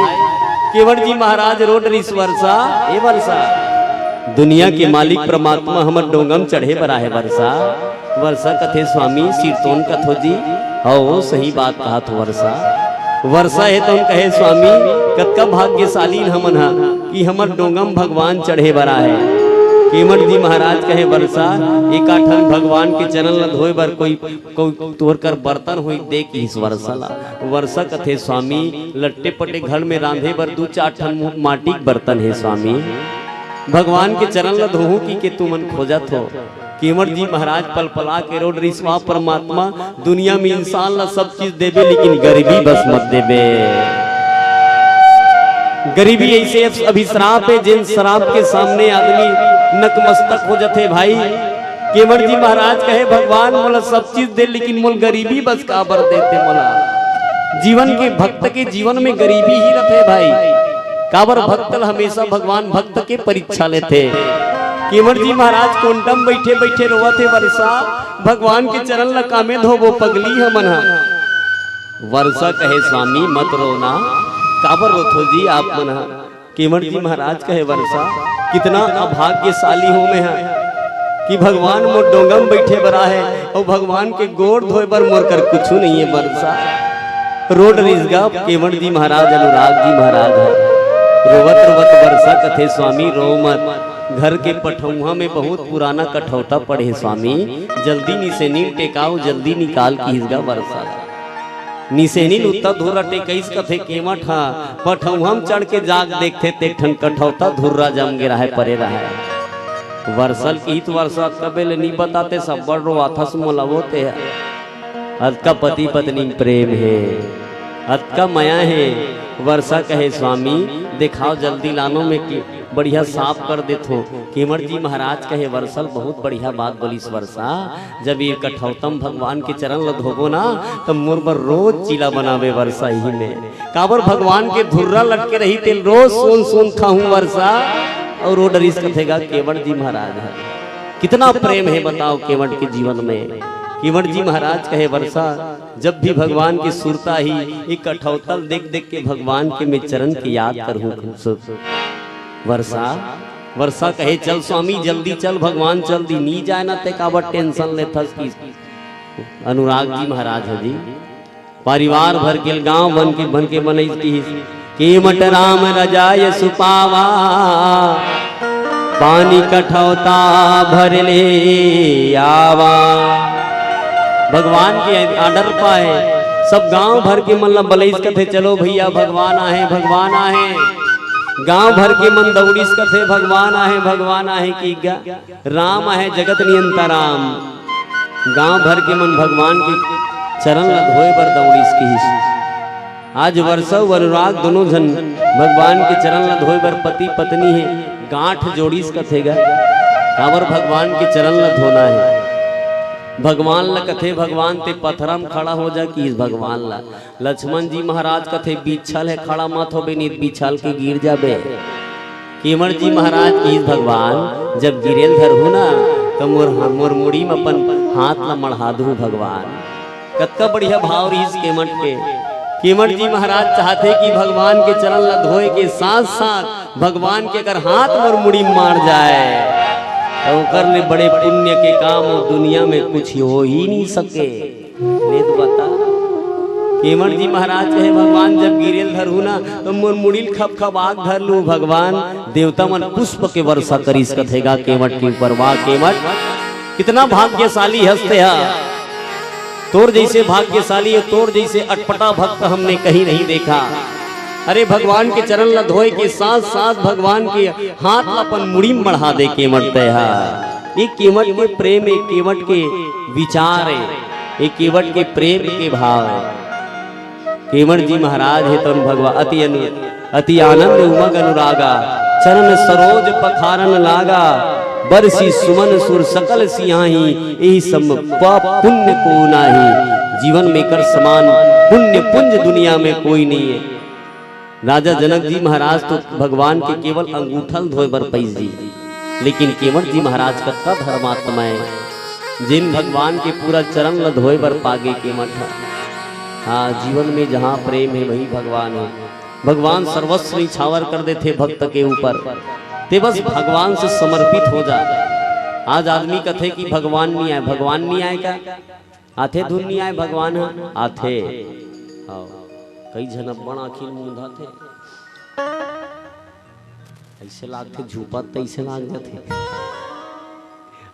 केमट जी महाराज रो डरिस वर्षा, ए वर्षा, दुनिया के मालिक परमात्मा हमर डोंगम चढ़े बर आहे वर्षा। वर्षा कथे स्वामी सिरतोन कथो जी। हव, सही बात कहा थो वर्षा। वर्षा हे तौन कहे स्वामी, कतका भाग्यशाली हमन हा कि हमर डोंगम भगवान चढ़े बर आहे। केमट जी महाराज कहे वर्षा, एकाठन भगवान के चरण ल धोए बर कोई, कोई तोर कर बर्तन होई दे किहिस वर्षा ला। वर्षा कथे स्वामी, लट्टे पटे घर में रांधे बर दू चार ठन माटी के बर्तन हे स्वामी। भगवान के चरण ल धोहूं कि के तुमन खोजत हो। केमट जी महाराज पलपला के रो डरिस, वाह परमात्मा, दुनिया में इंसान ला सब चीज देबे लेकिन गरीबी बस मत देबे। गरीबी ऐसे अभिश्राप हे जेन श्राप के सामने आदमी नकमस्तक हो जथे भाई। केमट जी महाराज कहे भगवान मोला सब चीज दे लेकिन मोल गरीबी बस काबर देते मोला। जीवन के भक्त के जीवन में गरीबी ही रथे भाई। काबर भक्त ल हमेशा भगवान भक्त के परीक्षा लेथे। केमट जी महाराज कोंटा म बइठे बइठे रोवत हे वर्षा, भगवान के चरण ल कामे धोबो पगली हमन ह। वर्षा कहे स्वामी मत रोना, काबर रोथो जी आप मन ह? केमट जी महाराज कहे वर्षा, कितना अभाग्यशाली हूँ मैं ह कि भगवान मोर डोंगा म बइठे बर आहे अउ भगवान के गोड़ धोए बर मोर कर कुछु नहीं है वर्षा। रो डरिस गा केमट जी महाराज, अनुराग जी महाराज ह। रोवत रोवत वर्षा कथे स्वामी रो मत, घर के पठौहा में बहुत पुराना कठौता पड़े हे स्वामी, जल्दी निसेनी ल टेकाव, जल्दी निकाल किहिस गा वर्षा। निसेनी ल उत्ता धुर्रा टेकइस कथे केमट ह, पठौहा म चढ़ के जाग देखथे ते ठन कठौता धुर्रा जम गे राहय, परे राहय। वर्षा ल किहिस वर्षा, कबे ले नी बताते, सब बड़ रोवाथस मोला वो ते ह। अतका पति पत्नी म प्रेम हे, अतका मया हे। वर्षा कहे स्वामी देखाव जल्दी लानो में कि बढ़िया साफ कर देथो। केमट जी महाराज कहे वर्षा ल बहुत बढ़िया बात बोलिस वर्षा, जब ये कठौता म भगवान के चरण ल धोबो ना, त मोर बर रोज चीला बनावे वर्षा इही में। काबर भगवान के धुर्रा लटके रही तेल रोज सोन सोन खाहूं वर्षा, अउ रो डरिस कथे गा केमट जी महाराज ह। कितना प्रेम हे बताव केमट के जीवन में। केमट जी महाराज कहे वर्षा, जब भी भगवान के सुरता ही, ये कठौता ल देख देख के भगवान के मैं चरण के याद करहूं। वर्षा, वर्षा कहे चल स्वामी जल्दी चल, भगवान चल दी, नी जाए ना ते काबर टेंशन लेथस कि अनुराग जी महाराज ह जी। परिवार भर के गांव बन के, बन के बनई किहिस, केमट राम रजाय सुपावा, पानी कठौता भर ले आवा। भगवान के आर्डर पाए, सब गांव भर के मन ला बलइस कथे, चलो भैया भगवान आहे, भगवान आहे। गांव भर के मन दौड़िस कथे, भगवान आहे, भगवान आहे कि गा-, राम आहे जगत नियंता राम। गांव भर के मन भगवान के चरण ला धोए बर दौड़िस किहिस। आज वर्षा अउ अनुराग दोनों झन भगवान के चरण ला धोए बर पति पत्नी हे, गांठ जोड़िस कथे गा। काबर भगवान के चरण ला धोना हे? भगवान ला कथे, "भगवान ते पथरा म खड़ा हो जा," किहिस भगवान ला। लक्ष्मण जी महाराज कथे, "बिछल हे, खड़ा मत होबे, नइ त बिछल के गिर जाबे।" केवट जी महाराज किहिस, "भगवान, जब गिरे ल धरहूं ना, त मोर, मोर मुड़ी म अपन हाथ ला मढ़ा दूं भगवान।" कतका बढ़िया भाव रिहिस केवट के। केवट जी महाराज चाहथे कि भगवान के चरण ला धोए के साथ-साथ भगवान के अगर हाथ मोर मुड़ी म माढ़ जाए, त ओकर ले बड़े पुण्य के काम अउ दुनिया में कुछ हो ही नइ सके। ले तो बता, केवट जी महाराज कहे, "भगवान, जब गिरे ल धरहूं ना, त मोर मुड़ी ल खपखपा के धर लूं भगवान।" देवता मन पुष्प के वर्षा करिस कथे गा केवट के ऊपर। वाह केवट, कितना भाग्यशाली हस तेहा। तोर जइसे भाग्यशाली अउ तोर जइसे अटपटा भक्त हमने कहीं नहीं देखा। अरे, भगवान के चरण ला धोए के साथ-साथ भगवान के हाथ ला अपन मुड़ी म मढ़ा दे केवट तेहा। ये केवट के प्रेम, ये केवट के विचार हे, ये केवट के प्रेम के भाव हे। केवट जी महाराज हे तन भगवा अति अनु-, अति आनंद उमग अनुरागा, चरण सरोज पखारन लागा, बरसी सुमन सुर सकल सियाही, एहि सम पाप पुण्य को नाही। जीवन में कर समान पुण्य पुंज दुनिया में कोई नहीं है। राजा जनक जी महाराज तो भगवान के केवल अंगूठा ल धोए बर पइस जी, लेकिन केवट जी महाराज कतका धर्मात्मा हे, जेन भगवान के पूरा चरण ल धोए बर पागे केवट ह। हाँ, जीवन में जहाँ प्रेम हे, वही भगवान हे। भगवान सर्वस्व निछावर कर देथे भक्त के ऊपर। ते बस भगवान से समर्पित हो जा। आज आदमी कथे कि भगवान नइ आय, भगवान नइ आय का? आथे धुन नइ आय भगवान ह? आथे। हाँ, कई झन अब्बड़ आँखी ल मूंदथे। अइसे लागथे, झूपत त अइसे लाग जाथे।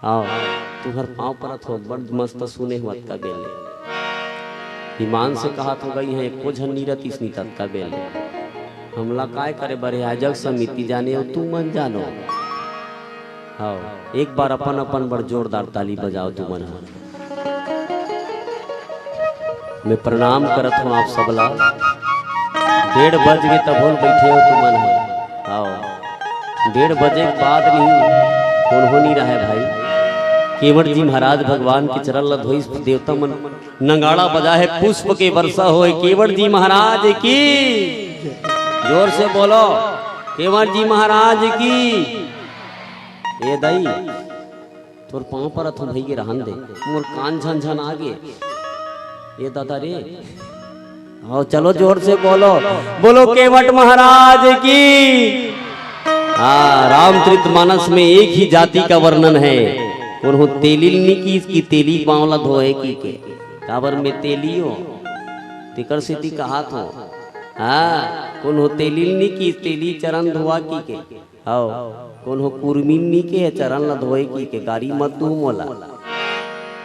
आओ, तुंहर पाँव परत हों, बड़ मस्त सुने हों अतका बेर ले। ईमान से कहत हों गा, इहाँ एको झन नइ रतिस नइ त अतका बेर ले। हमला काय करे बर हे, आयोजक समिति जाने अउ तुमन जानो। आओ, एक बार अपन अपन बर जोरदार ताली बजाओ तुमन ह। मैं प्रणाम करत हों आप सबला। डेढ़ बज गे तभो ले बइठे हो तुमन ह। आओ, डेढ़ बजे के बाद नहीं कोनो नइ रहय भाई। केवट जी महाराज भगवान के चरण ल धोइस, देवता मन नगाड़ा बजाए हे, पुष्प के वर्षा होए। केवट जी महाराज की, जोर से बोलो, केवट जी महाराज की। ए दाई, तोर पाँव परत हों भई गे, रहन दे, मोर कान झनझना गे। ए दादा रे, आओ चलो जोर से बोलो, बोलो केवट महाराज की। हाँ, रामचरित मानस में एक ही जाति का वर्णन हे। कोनो तेली ल नइ किहिस कि तेली पाँव ला धोए कहिके, काबर मैं तेली हों, तेकर सेती कहत हों। हाँ, कोनो तेली ल नइ किहिस तेली चरण धोवा कहिके। हव, कोनो कुरमी ल नइ केहे चरण ल धोए कहिके, गारी मत दू मोला।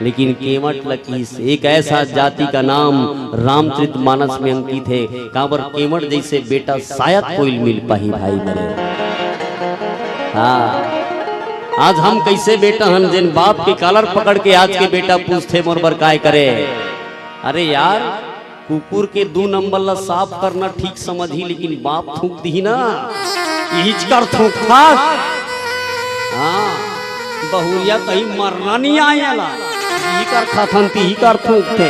लेकिन केवट ल किहिस, एक ऐसा जाति का नाम रामचरित मानस में अंकित हे, काबर केवट जइसे बेटा शायद कोई ल मिल पाही भाई मेरे। हाँ, आज हम कइसे बेटा हन, जेन बाप के कालर पकड़ के आज के बेटा पूछथे मोर बर काय करे। अरे यार, कुकुर के दू नंबर ला साफ करना ठीक समझही, लेकिन बाप थूक दिही ना, इहीच कर थूक था। हाँ, बहुरिया कहीं मरना नइ आय एला, इही कर खाथन, तिही कर थूक थे।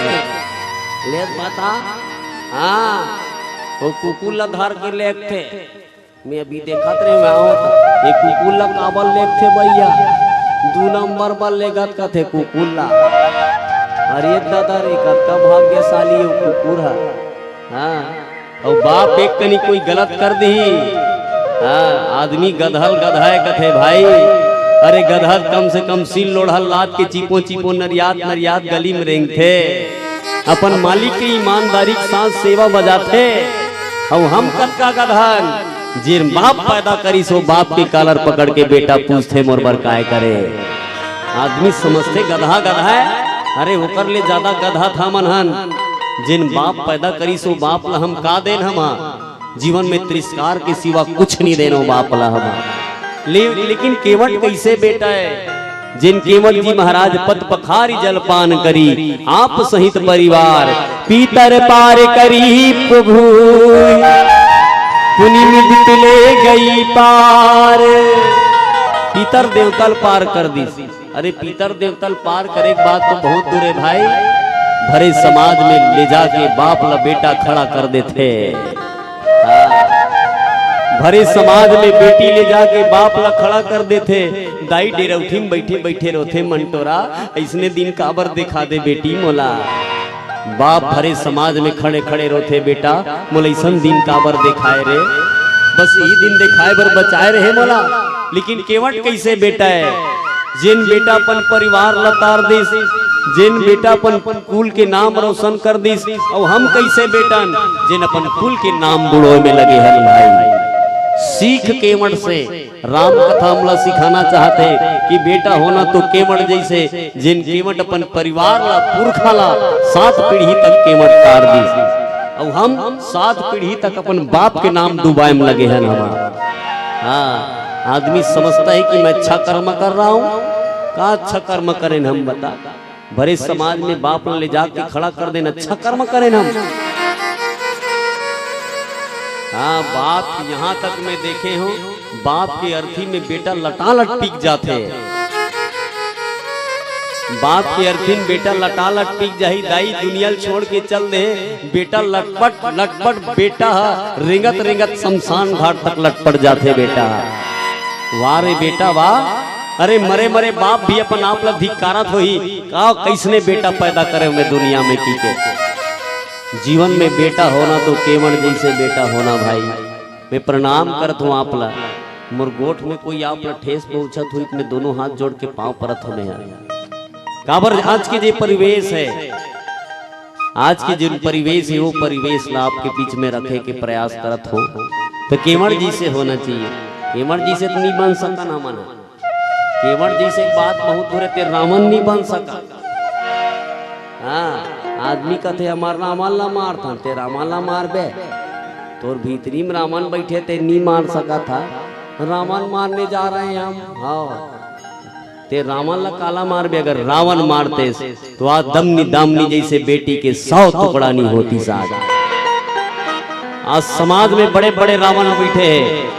ले बता, हाँ, वो कुकुर ला धर के लेगथे। मैं अभी देखत रहे, मैं आवत, ये कुकुर ला काबर लेगथे भैया? दू नंबर बर लेगत कथे कुकुर ला। अरे दादा रे, कतका भाग्यशाली हो कुकुर ह। हाँ, अउ बाप एक कनी कोई गलत कर दिही। हाँ, आदमी गधल गधा हे कथे भाई। अरे गधा कम से कम सिल लोढ़ल लात के चिपो चिपो नरियात नरियात गली में रेंगथे। अपन मालिक के ईमानदारी के साथ सेवा बजाथे। अउ हम कतका गधा हन, जेन बाप पैदा करिस, वो बाप के कालर पकड़ के बेटा पूछथे, "मोर बर काय करे?" आदमी समझथे गधा गधा हे, अरे ओकर ले ज्यादा गधा त हमन हन। जेन बाप पैदा करिस, वो बाप ला हम का देन हम? जीवन में तिरस्कार के सिवा कुछ नइ देन वो बाप ला हम। ले, लेकिन केवट कइसे बेटा हे? जिन केवट जी महाराज पद पखारी जलपान करी, आप सहित परिवार पीतर पार करी प्रभु। पुनि मुदित ले गई पार। पीतर देवतल पार कर दिस। अरे, पीतर देवतल पार करे के बात तो बहुत दूर है भाई, भरे समाज में ले जाके बाप ला बेटा खड़ा कर देथे। हाँ। भरे समाज में बेटी ले जाके बाप ला खड़ा कर देथे। दाई डेरौठी में बैठे बैठे रोथे, "मंटोरा, अइसने दिन काबर देखा दे बेटी मोला।" बाप भरे समाज में खड़े खड़े रोथे, "बेटा, मोला अइसन दिन काबर देखाए रे?" बस यही दिन देखाए बर बचाए रहे मोला। लेकिन केवट कैसे बेटा है, जेन बेटा अपन परिवार ला तार दिस, जेन बेटा अपन कुल के नाम रोशन कर दिस, अउ हम कैसे बेटन, जेन अपन कुल के नाम बुड़ोए में लगे हन भाई। सीख केवट से। राम कथा हमला सिखाना चाहत हे कि बेटा होना तो केवट जैसे, जेन केवट अपन परिवार ला, पुरखा ला, सात पीढ़ी तक केवट तार दिस। अउ हम सात पीढ़ी तक अपन बाप के नाम डुबाए में लगे हन हमार। हाँ, आदमी समझता है कि मैं अच्छा कर्म कर रहा हूँ। का अच्छा कर्म करेन हम, बता? भरे समाज में बाप ला ले जाके खड़ा कर देन, अच्छा कर्म करेन हम। हाँ, बाप, यहाँ तक मैं देखे हूँ, बाप के अर्थी में बेटा लटालट टिक जाथे। बाप के अर्थी में बेटा लटालट टिक जाही, दाई दुनिया ल छोड़ के चल दे, बेटा लटपट लटपट, बेटा ह रेंगत रेंगत शमशान घाट तक लटपट जाथे बेटा। वाह रे बेटा वाह। अरे, मरे मरे बाप भी अपन आप ला धिक्कारत होही, का कइसने बेटा पैदा करे मैं दुनिया में, की के। जीवन में बेटा होना तो केवट जैसे बेटा होना भाई। मैं प्रणाम करत हूँ आप ला। मोर गोठ में कोई आप ला ठेस पहुँचत हुई तो मैं दोनों हाथ जोड़ के पाँव परत हूँ मैं। काबर आज के जे परिवेश है, आज के जेन परिवेश हे, वो परिवेश ला आपके बीच में रखे के प्रयास करत हो, तो केवट जी से होना चाहिए। केवट जी से तो नहीं बन सकन हमन। केवट जी से एक बात बहुत बुरे, ते रावण नहीं बन सका। हाँ, आदमी कथे, "हमार रावण ला मारथन, ते रावण ला मारबे।" तोर भीतरी में रावण बैठे, ते नहीं मार सका था। रावण मारने जा रहे हैं हम। हाँ। ते रावण ला काला मारबे, अगर रावण मारतेस, तो आज दमनी दामनी जैसे बेटी के सौ टुकड़ा नहीं होतिस आज। आज समाज में बड़े बड़े रावण बैठे हैं।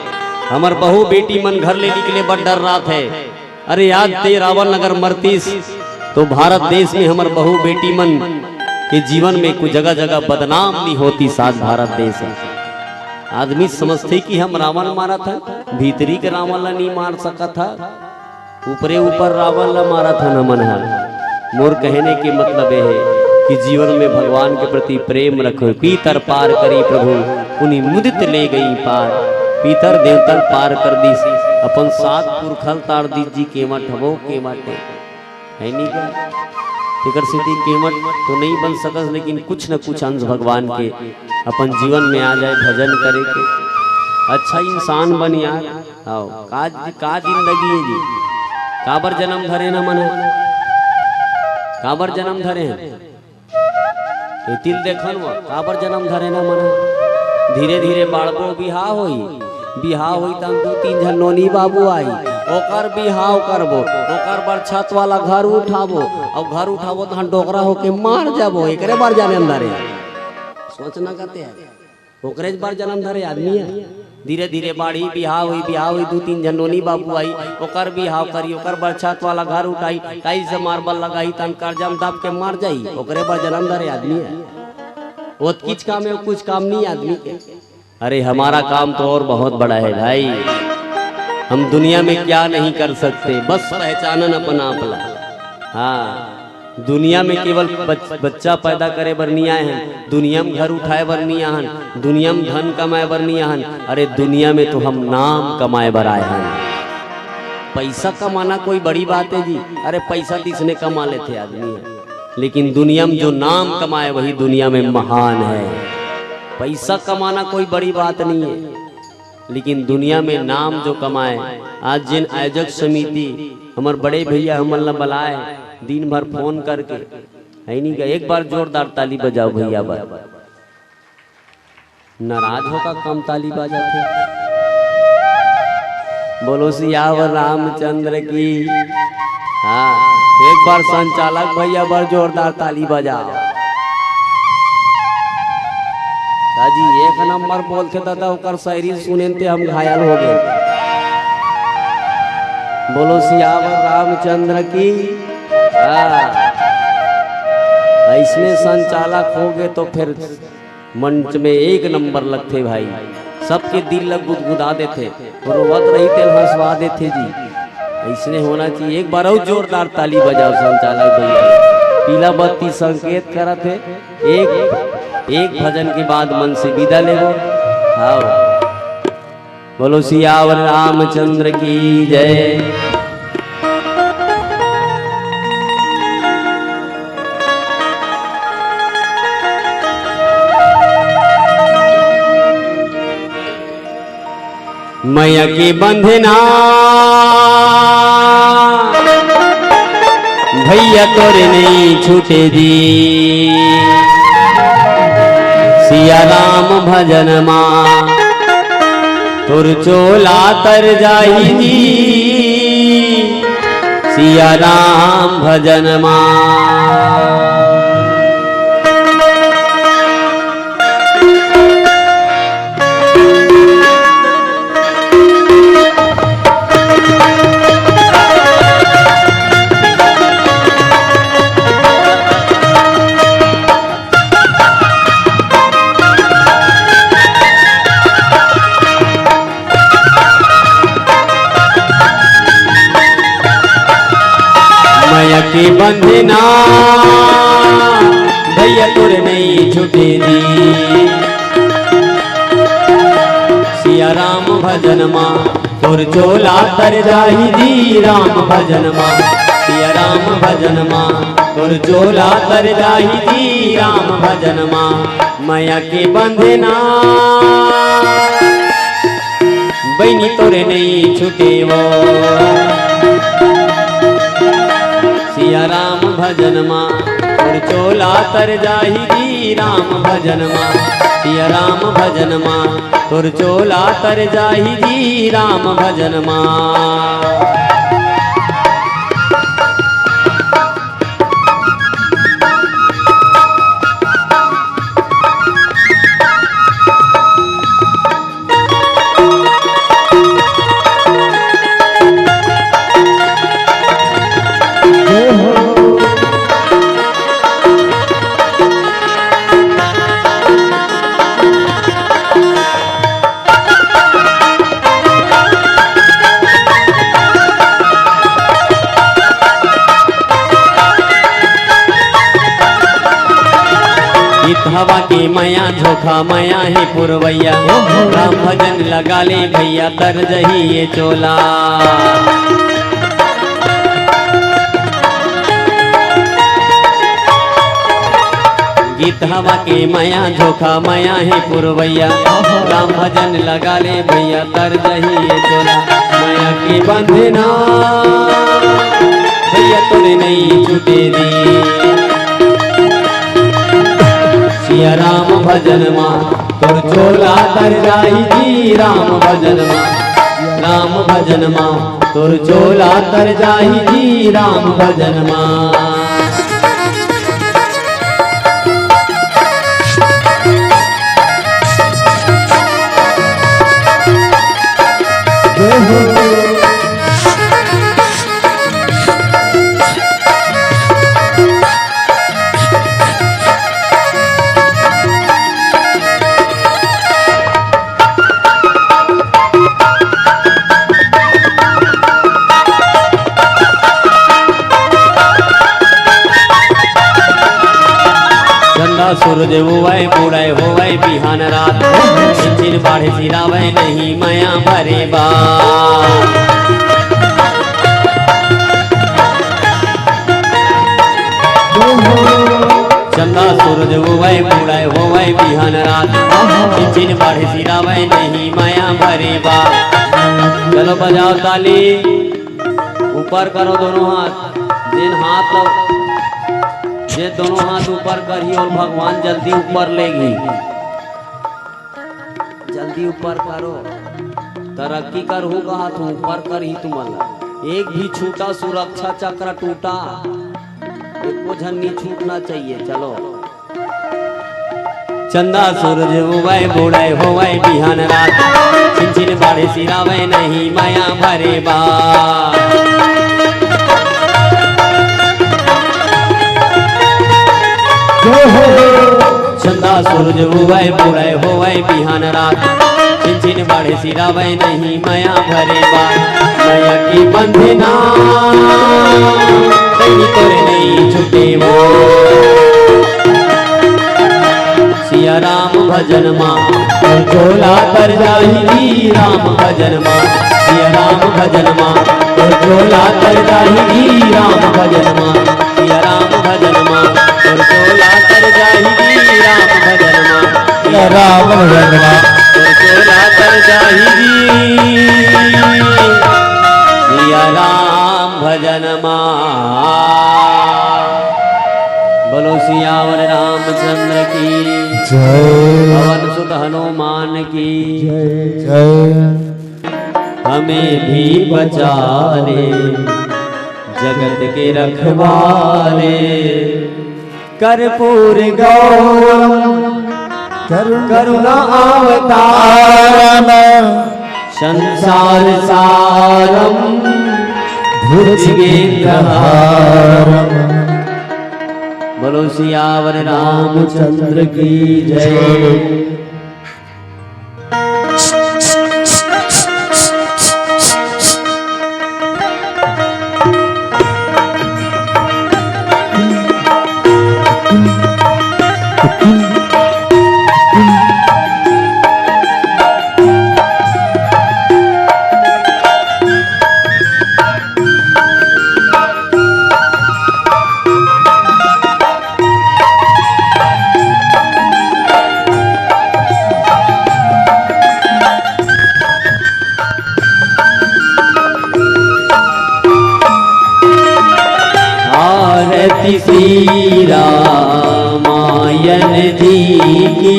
हमर बहू बेटी मन घर ले निकले बर डर्रात हे। अरे, आज ते रावण अगर मरतिस, तो भारत देश में हमर बहू बेटी मन के जीवन में कुछ जगह जगह बदनाम नहीं होतिस आज भारत देश में। आदमी समझथे कि हम रावण मारत हन, भीतरी के रावण ला नहीं मार सकत हा। ऊपरे ऊपर रावण ला मारत हन हमन ह। मोर कहने के मतलब ये है कि जीवन में भगवान के प्रति प्रेम रखो। पीतर पार करी प्रभु, पुनि मुदित ले गई पार। पीतर देवतल पार कर दिस, अपन सात पुरखल तार दिस जी, केवट हवो, केवट है नहीं क्या? तेकर सेती केवट तो नहीं बन सकस, लेकिन कुछ न कुछ अंश भगवान के अपन जीवन में आ जाए, भजन करे के, अच्छा इंसान बन यार। आओ, का, का जिंदगी है जी? काबर जन्म धरे न मन? काबर जन्म धरे हैं? एतिल देखन वो, काबर जन्म धरे न मन? धीरे धीरे बाढ़बो, बिहाव होई। बिहाव होई तहन दू तीन झन नोनी बाबू आई, ओकर बिहाव करबो, ओकर बर छत वाला घर उठाबो, अउ घर उठाबो तहन डोकरा होके मार जाबो, एकरे बर जन्म धरे। सोचना कते है। ओकरे बर जन्म धरे आदमी है। धीरे धीरे बाढ़ी, बिहाव होई, बिहाव होई, दू तीन झन नोनी बाबू आई, ओकर बिहाव करी, ओकर बर छत वाला घर उठाई, टाइल्स से मार्बल लगाई, तहन कर्जा में दब के मर जाई, ओकरे बर जन्म धरे आदमी है। ओतकीच काम है, कुछ काम नहीं आदमी के। अरे, हमारा काम तो और बहुत बड़ा है भाई। हम दुनिया में क्या नहीं कर सकते, बस पहचानन अपन आप ला। हाँ, दुनिया में केवल बच-, बच्चा पैदा करे बर नहीं आए हैं, दुनिया में घर उठाए बर नहीं आए हैं, दुनिया में धन कमाए बर नहीं आए हैं। अरे, दुनिया में तो हम नाम कमाए बर आए हैं। पैसा कमाना कोई बड़ी बात है जी? अरे, पैसा तो इसने कमा लेते आदमी है, लेकिन दुनिया में जो नाम कमाए वही दुनिया में महान है। पैसा कमाना कोई बड़ी बात नहीं है, लेकिन दुनिया में नाम जो कमाए। आज जिन आयोजक समिति, हमर बड़े भैया हमन ला बलाए, दिन भर फोन करके, है नहीं क्या? एक बार जोरदार ताली बजाओ भैया बर। नाराज हो का कम ताली बजाथे? बोलो सियावर रामचंद्र की। हाँ, एक बार संचालक भैया बर जोरदार ताली बजाओ। दाजी एक नंबर बोलथे दादा, ओकर शायरी सुनेन ते हम घायल हो गए। बोलो सियावर रामचंद्र की। हाँ, अइसने संचालक हो गए तो फिर मंच में एक नंबर लगथे भाई, सबके दिल ल गुदगुदा देथे, रोवत रही तेल हंसवा देथे जी। अइसने होना चाहिए। एक बार अउ जोरदार ताली बजाओ संचालक भैया, पीला बत्ती संकेत करत हे। एक एक भजन के बाद मन से विदा लेवो। हाँ, बोलो सियावर रामचंद्र की जय। मया के बंधना भैया तोरे नहीं छूटे दी। सिया राम भजन मा तोर चोला तर जाही जी। सिया राम भजन मा मया के बंधना भैया तोर नहीं छूटे दी। सिया राम भजन मा तोर चोला तर जाही जी राम भजन मा। सिया राम भजन मा तोर चोला तर जाही जी राम भजन मा। मया के बंधना बहिनी तोरे नहीं छूटे वो। सिया राम भजन मा तोर चोला तर जाही जी राम भजन मा। सिया राम भजन मा तोर चोला तर जाही जी राम भजन मा। गीत हवा के मया झोंका मया हे पुरवैया। राम भजन लगा ले भैया तर जही ये चोला। गीत हवा के मया झोंका मया हे पुरवैया। राम भजन लगा ले भैया तर जही ये चोला। मया के बंधना भैया तोरे नहीं छूटे दी। सिया राम भजन मा तोर चोला तर जाही जी राम भजन मा। राम भजन मा तोर चोला तर जाही जी राम भजन मा। चंदा सूरज उवय मुड़य होवय बिहान रात। छिन छिन बाढ़े सिरावय नहीं मया भरे बा। चंदा सूरज उवय मुड़य होवय बिहान रात। छिन छिन बाढ़े सिरावय नहीं मया भरे बा। चलो बजाओ ताली। ऊपर करो दोनों हाथ। जेन हाथ ल-, जे दोनों हाथ ऊपर करही अउ भगवान जल्दी ऊपर लेगी। जल्दी ऊपर करो। तरक्की करहूँ कहा तू ऊपर करही तुमन ला। एक भी छूटा सुरक्षा चक्र टूटा, एको झन नी छूटना चाहिए। चलो। चंदा सूरज उवय बुड़य होवय बिहान रात, छिन छिन बाढ़े सिरावय नहीं मया भरे बात। चंदा सूरज उवय बुड़य होवय बिहान रात, छिन छिन बाढ़े सिरावय नहीं मया भरे बात। मया की बंधना कहीं तोरे नहीं छूटे वो। सिया राम भजन मा तोर झोला तर जाही जी, राम भजन मा। सिया राम भजन मा तोर झोला तर जाही जी, राम भजन मा। सिया राम भजन मा तोर झोला तर जाही जी, राम भजन मा। सिया राम भजन मा तोर झोला तर जाही जी, सिया राम भजन मा। बोलो सियावर रामचंद्र की जय। पवन सुत हनुमान की जय। जय। हमें भी बचा ले जगत के रखवाले, कर्पूर गौरम करुणा अवतारम संसार सारम भुजगेंद्र हारम। बोलो सियावर रामचंद्र की जय। आरती श्री रामायण जी की,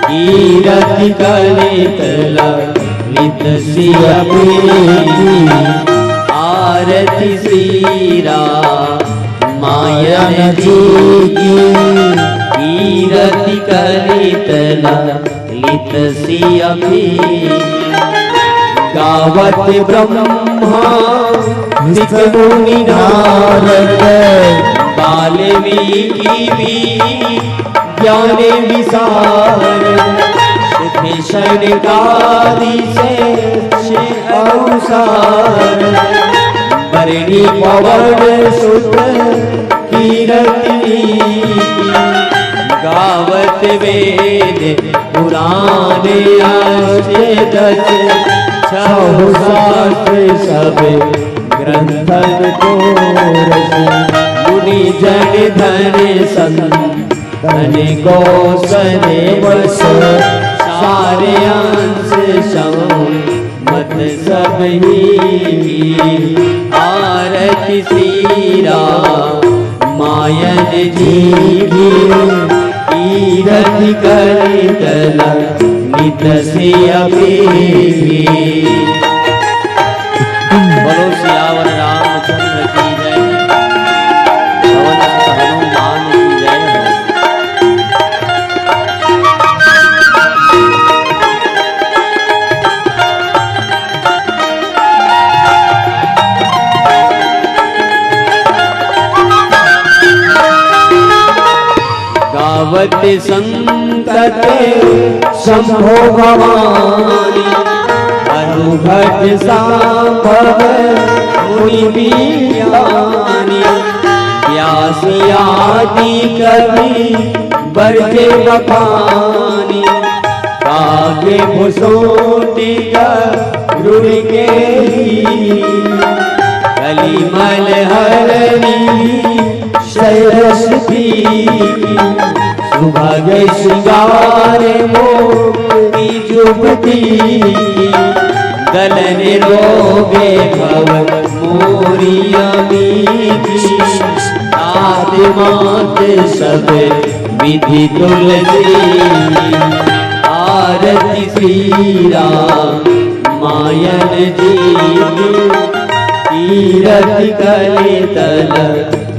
कीरति कलित ललित सिया प्रीति। आरती श्री रामायण जी की, कीरति कलित ललित सिया प्रीति। गावत ब्रह्मा सिख मुनि नारद, वाल्मीकि भी ज्ञान विसार। भीषण कादि से अवसार, बरनी पवन सुत कीरति। गावत वेद पुराण अष्ट दस, छहु शास्त्र सब ग्रंथन को रस। मुनि जन धन संतन को सने वस, सारे अंश संवत सब ही। आरती श्री रामायण जी की, कीरति कलित ललित सिया प्रीति। बोलो सियावर रामचंद्र की जय, पवन सुत हनुमान की जय हो। गावत संतत शंभो भवानी, अनुघट सांभव मुनि बियानी। व्यास आदि कवि बरजे बखानी, कागे भुसोटी गरुड़ के ही। कलिमल हरनी सरस्वती की, सुभग श्रृंगार मोती जुगती की। गलन रोगे भव मोरी अमीती, तात मात सब विधि तुलसी। आरती श्री रामायण जी की, तीरथ कलितल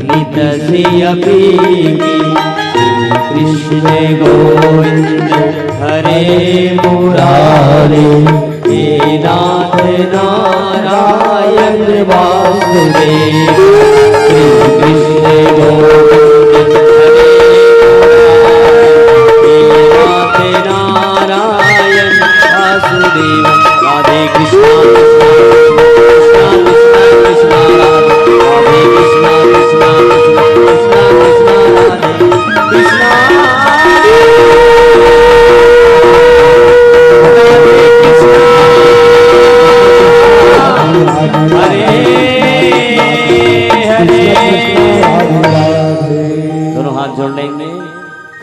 नित सिय पीगी। कृष्ण गोविंद हरे मुरारी, हे नाथ नारायण वासुदेव। श्री कृष्ण गोविंद हरे मुरारी, हे नाथ नारायण वासुदेव। राधे कृष्णा कृष्णा कृष्णा कृष्णा कृष्णा राधे। राधे कृष्णा कृष्णा कृष्णा कृष्णा कृष्णा राधे कृष्णा। हरे हरे। दोनों हाथ जोड़ लेंगे।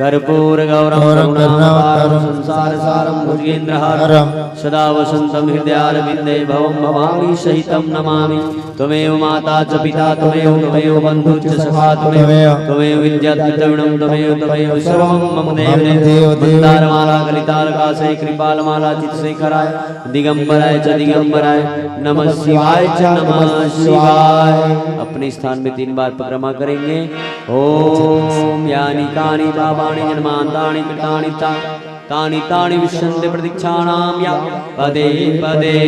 कर्पूर गौरम करुणावतारम संसार सारम भुजगेंद्रहारम सदा वसंतम हृदयारविंदे भवम भवानी सहितम नमामि। त्वमेव माता च पिता त्वमेव त्वमेव बंधु च सखा त्वमेव त्वमेव विद्या च द्रविणम त्वमेव त्वमेव सर्वम मम देव देव। मंदारमाला कलितालकासे कृपालमाला चित शेखराय दिगंबराय च दिगंबराय नमः शिवाय च नमः शिवाय। अपने स्थान में तीन बार परिक्रमा करेंगे। ओम यानि कानि पापानि जन्मांतराणि कृतानि ता तानि तानि विशंति प्रतीक्षाणाम या पदे पदे।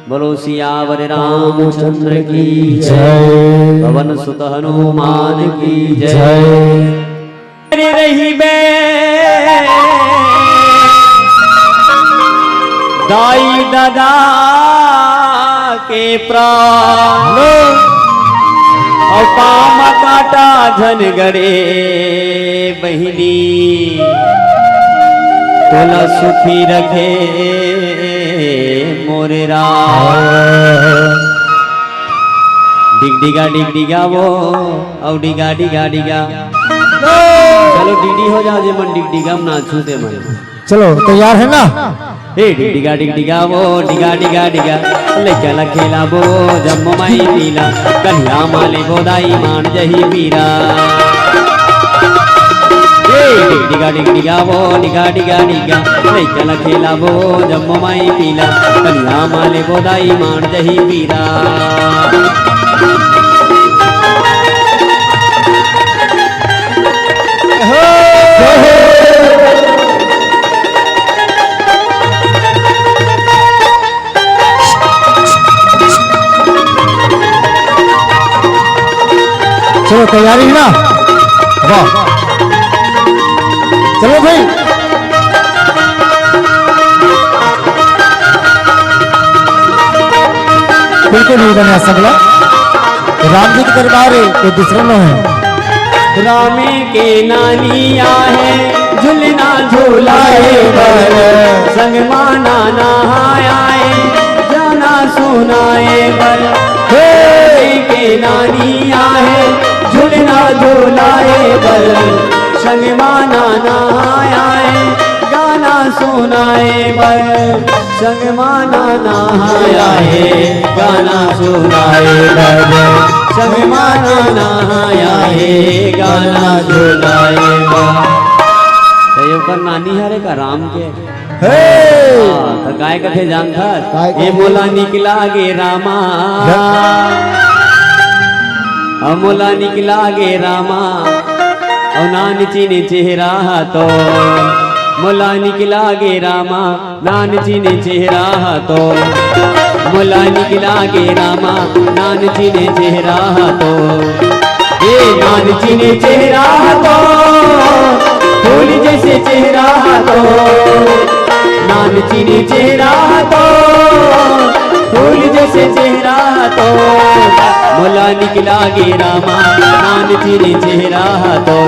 बोलो सियावर रामचंद्र की जय। पवन सुत हनुमान की जय। जय। रहिबे दाई ददा के प्राण। अउ पाम काटा झन गड़े बहिनी, तोला सुखी रखे मोरे राम। डिगडिगा डिगडिगा वो, अउ डिगा डिगा डिगा। चलो डीडी हो जाओ, जे मन डिगडिगा में नाचू ते मन। चलो, तैयार है ना? ए डिगडिगा डिगडिगा वो, डिगा डिगा डिगा, लइका ला खेलाबो जम्मो माई पीला, कन्हैया माले बोदाई मान जही पीरा। ए डिगडिगा डिगडिगा वो, डिगा डिगा डिगा, लइका ला खेलाबो जम्मो माई पीला, कन्हैया माले बोदाई मान जही पीरा। चलो, तैयारी है ना? वाह, चलो भाई, बिल्कुल नहीं बना सबला। राम जी के दरबार है, कोई दूसरा ना है। राम के नानी आहे, झुलना झुलाए बर, संग मा नाना आए, गाना सुनाए बर। हे! राम के नानी आहे, झुलना झुलाए बर, संग मा नाना आए, गाना सुनाए बर। संग मा नाना आए, गाना सुनाए बर। संग मा नाना आए, गाना सुनाए बर। त ये ओकर नानी हरे का राम के? हे! हाँ, त काय कथे जानथस? काय ए कथे? मोला निकला गे रामा। जय। आ मोला निकला गे रामा। अउ नान चिने चेहरा हा तो। मोला निकला गे रामा। नान चिने चेहरा हा तो, मोला निकला गे रामा, नान चिने चेहरा हा तो। ए नान चिने चेहरा हा तो, फूल जैसे चेहरा हा तो। नान चिने चेहरा हा तो, फूल जैसे चेहरा हा तो। मोला निकला गे रामा, नान चिने चेहरा हा तो।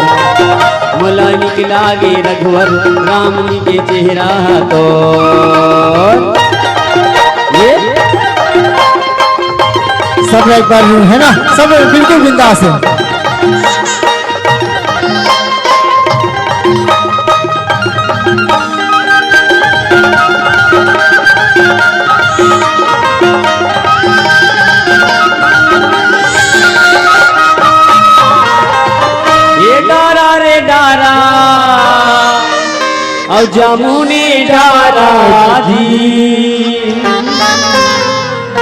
मोला निकला गे रघुवर राम जी के चेहरा तो। ये सब एक बार यूं है ना, सब बिल्कुल बिंदास है। ये डारा रे डारा, अउ जामुनी डारा जी,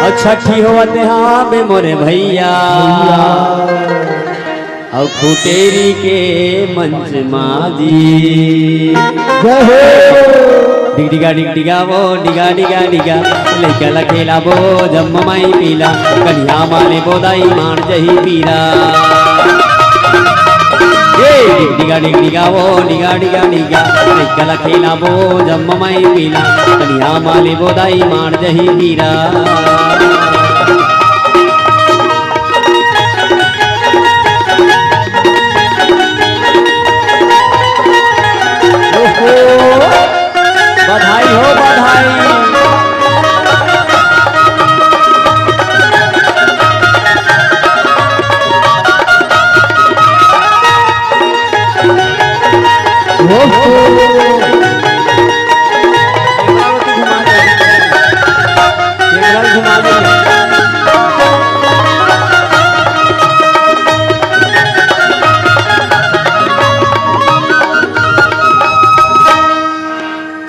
अउ छठी होवत हावे मोरे भैया, अउ खुटेरी के मंच मा जी। जय हो। डिग डिगा डिग डिगा वो, डिगा डिगा डिगा, लइका ला खेलाबो जम्मा माई पीला, कनिहा माले बोदाई मार जही पीरा। ए, डिग डिगा डिग डिगा वो, डिगा डिगा डिगा, लइका ला खेलाबो जम्मा माई पीला, कनिहा माले बोदाई मार जही पीरा। ओहो, बधाई हो, बधाई। ओहो। कैमरा घुमा दे।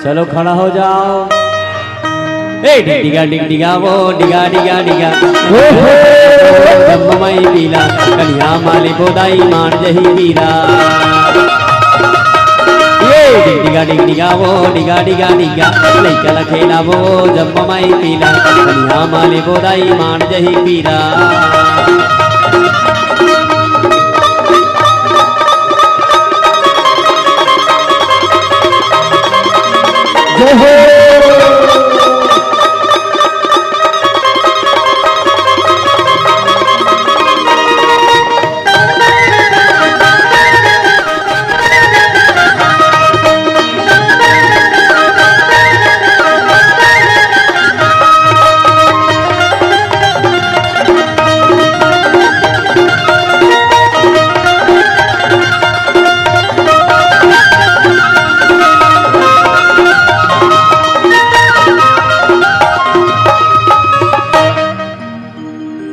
चलो खड़ा हो जाओ। ए डिग डिगा डिग डिगा वो, डिगा डिगा डिगा। ओहो। जम्मा माई पीला, कनिहा माले बोदाई मार जही पीरा। ए डिग डिगा डिग डिगा वो, डिगा डिगा डिगा, लइका ला खेलाबो जम्मा माई पीला, कनिहा माले बोदाई मार जही पीरा। जय हो।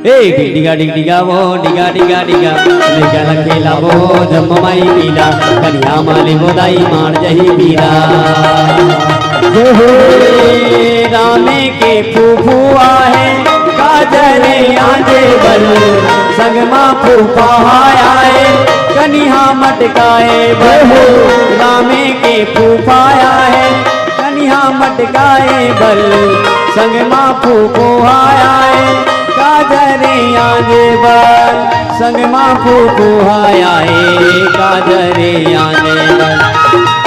ए डिग डिगा डिग डिगा वो, डिगा डिगा डिगा, लइका ला खेलाबो जम्मा माई पीला, कनिहा माले बोदाई मार जही पीरा। जय हो। ए रामे के फूफू आहे, काजरे आंजे बर, संग मा फूफा आए, कनिहा मटकाए बर। जय हो। रामे के फूफा आहे, कनिहा मटकाए बर, संग मा फूफो आए, काजरे आंजे बर, संग मा फूफो आए, काजरे आंजे बर,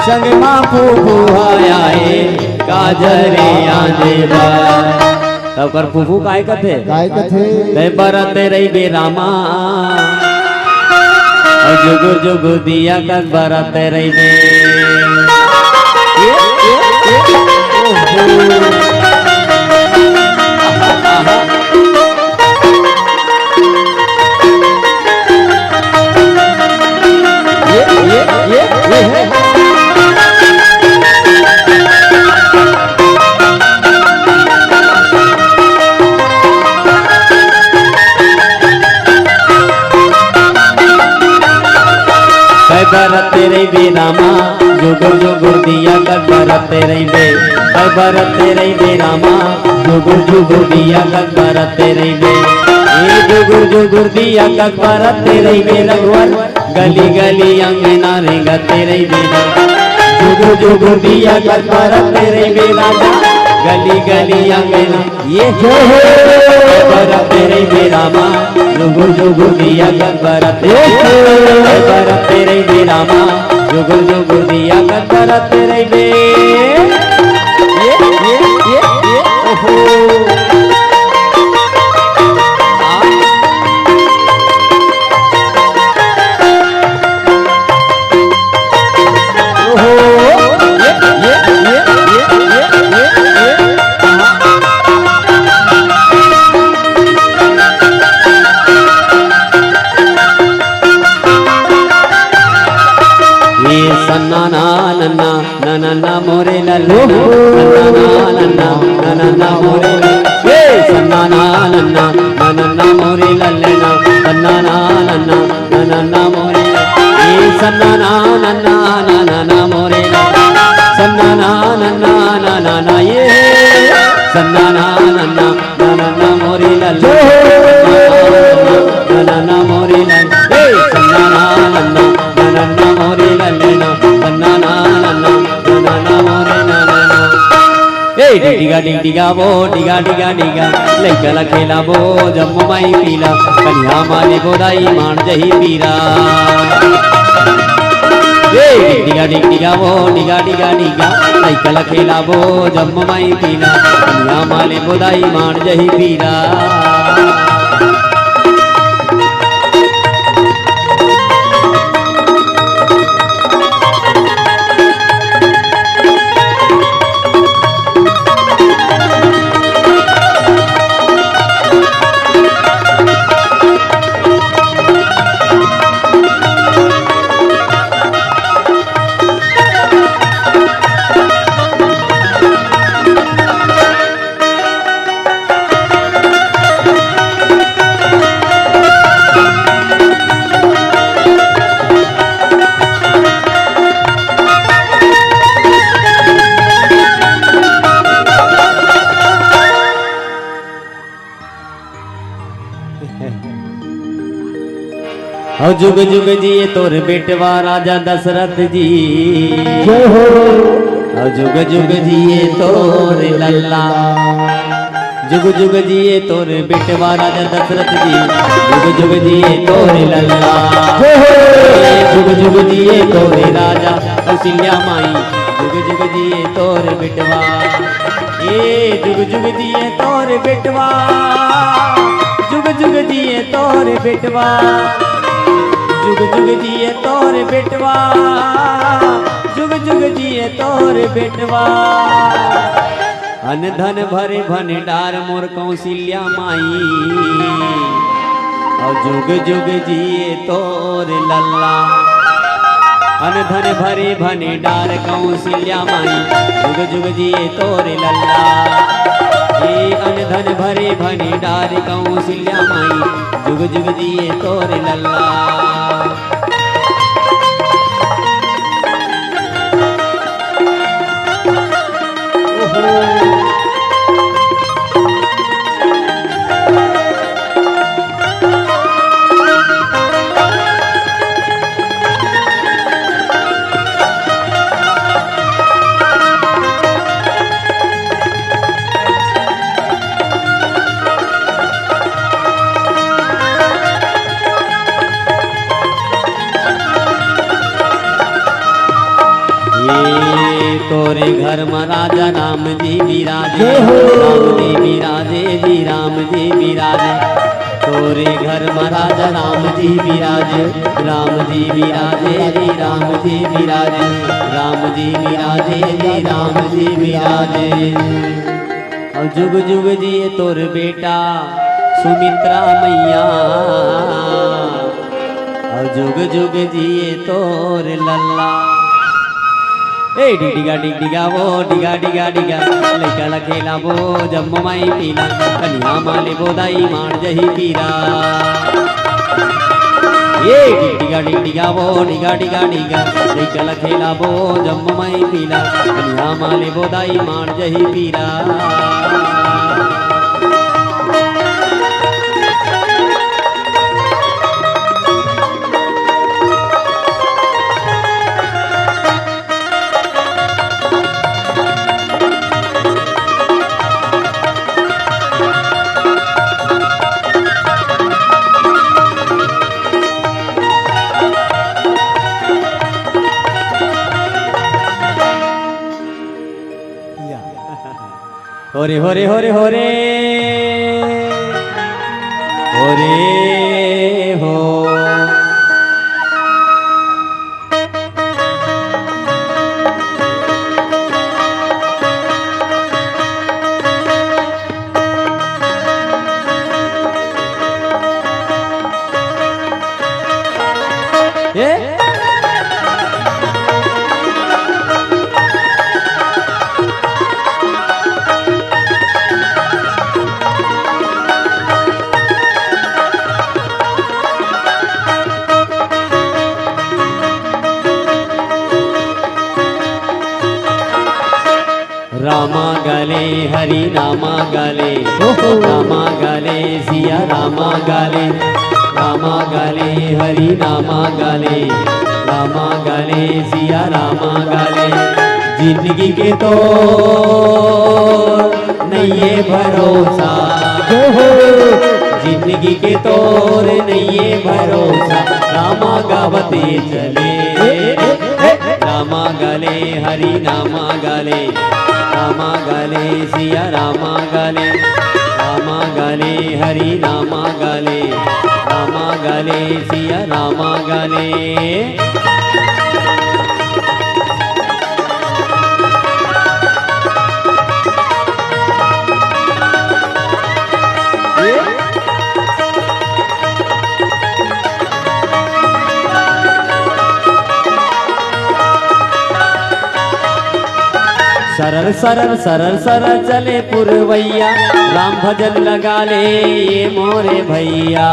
संग मा फूफो आए, काजरे आंजे बर। त ओकर फूफू काय कथे? काय कथे? तैं बरत रहिबे रामा, अउ जुगुर जुगुर दिया कस बरत रहिबे। कस बरत रहिबे रामा, जुगुर जुगुर दिया कस बरत रहिबे, कस बरत रहिबे रामा, जुगुर जुगुर दिया कस बरत रहिबे। ए जुगुर जुगुर दिया कस बरत रहिबे रघुवर, गली गली अंगना रेंगत रहिबे ना। जुगुर जुगुर दिया कस बरत रहिबे राजा, गली गली अंगना। ये जय हो। बरत रहिबे रामा, जुगुर जुगुर दिया कस बरत। ये जय हो। बरत रहिबे रामा, जुगुर जुगुर दिया कस बरत रहिबे। ये, ये, ये, ये, ओहो। ए सन्ना ना नन्ना, ना नन्ना मोरे लल्ले ना, सन्ना ना नन्ना, ना नन्ना मोरे लल्ले, ए सन्ना ना नन्ना, ना नन्ना मोरे लल्ले ना, सन्ना ना नन्ना, ना नन्ना मोरे, ए सन्ना ना नन्ना, ना नन्ना मोरे ना, सन्ना ना नन्ना, ना नन्ना, ए सन्ना ना नन्ना, ना नन्ना मोरे डिग डिगा वो, डिगा डिगा डिगा, लइका ला खेलाबो जम्मो माई पीला, कनिहा माने बोदाई मान जही पीरा। ए, डिग डिगा डिग डिगा वो, डिगा डिगा डिगा, लइका ला खेलाबो जम्मो माई पीला, कनिहा माने बोदाई मान जही पीरा। अउ जुग जुग जिए तोर बेटवा राजा दशरथ जी। जय हो। अउ जुग जुग जिए तोर लल्ला। जुग जुग जिए तोर बेटवा राजा दशरथ जी। जुग जुग जिए तोर लल्ला। जय हो। जुग जुग जिए तोर राजा कौशल्या माई। जुग जुग जिए तोर बेटवा। ए जुग जुग जिए तोर बेटवा। जुग जुग जिए तोर बेटवा। जुग जुग जिए तोर बेटवा। जुग जुग जिए तोर बेटवा। अन धन भरे भंडार मोर कौशल्या माई। अउ जुग जुग जिए तोर लल्ला। अन धन भरे भंडार कौशल्या माई। जुग जुग जिए तोर लल्ला। ए अन धन भरे भंडार कौशल्या माई। जुग जुग जिए तोर लल्ला। ये तोरे घर म राजा राम जी विराजे। जय हो। राम जी विराजे जी, राम जी विराजे। तोरे घर म राजा राम जी विराजे। राम जी विराजे जी, राम जी विराजे। राम जी विराजे जी, राम जी विराजे। अउ जुग जुग जिए तोर बेटा सुमित्रा मैया। अउ जुग जुग जिए तोर लल्ला। ए डिग डिगा डिग डिगा वो, डिगा डिगा डिगा, लइका ला खेलाबो जम्मो माई पीला, कनिहा माले बोदाई मार जही पीरा। ए डिग डिगा डिग डिगा वो, डिगा डिगा डिगा, लइका ला खेलाबो जम्मो माई पीला, कनिहा माले बोदाई मार जही पीरा। होरे, होरे, होरे, होरे। होरे हो। ए? रामा गले, हरि नामा गले, ओहो। रामा गले, सिया रामा गले, रामा गले, हरि नामा गले, रामा गले, सिया रामा गले। जिंदगी के तो ये भरोसा, जय हो। जिंदगी के तोर नइये भरोसा, रामा गावते चले। रामा गले, हरि नामा गले, रामा गले, सिया रामा गले, रामा गले, हरि नामा गले, रामा गले, सिया रामा गले। सरर सरर सरर सरर चले पुरवैया, राम भजन लगा ले ये मोरे भैया।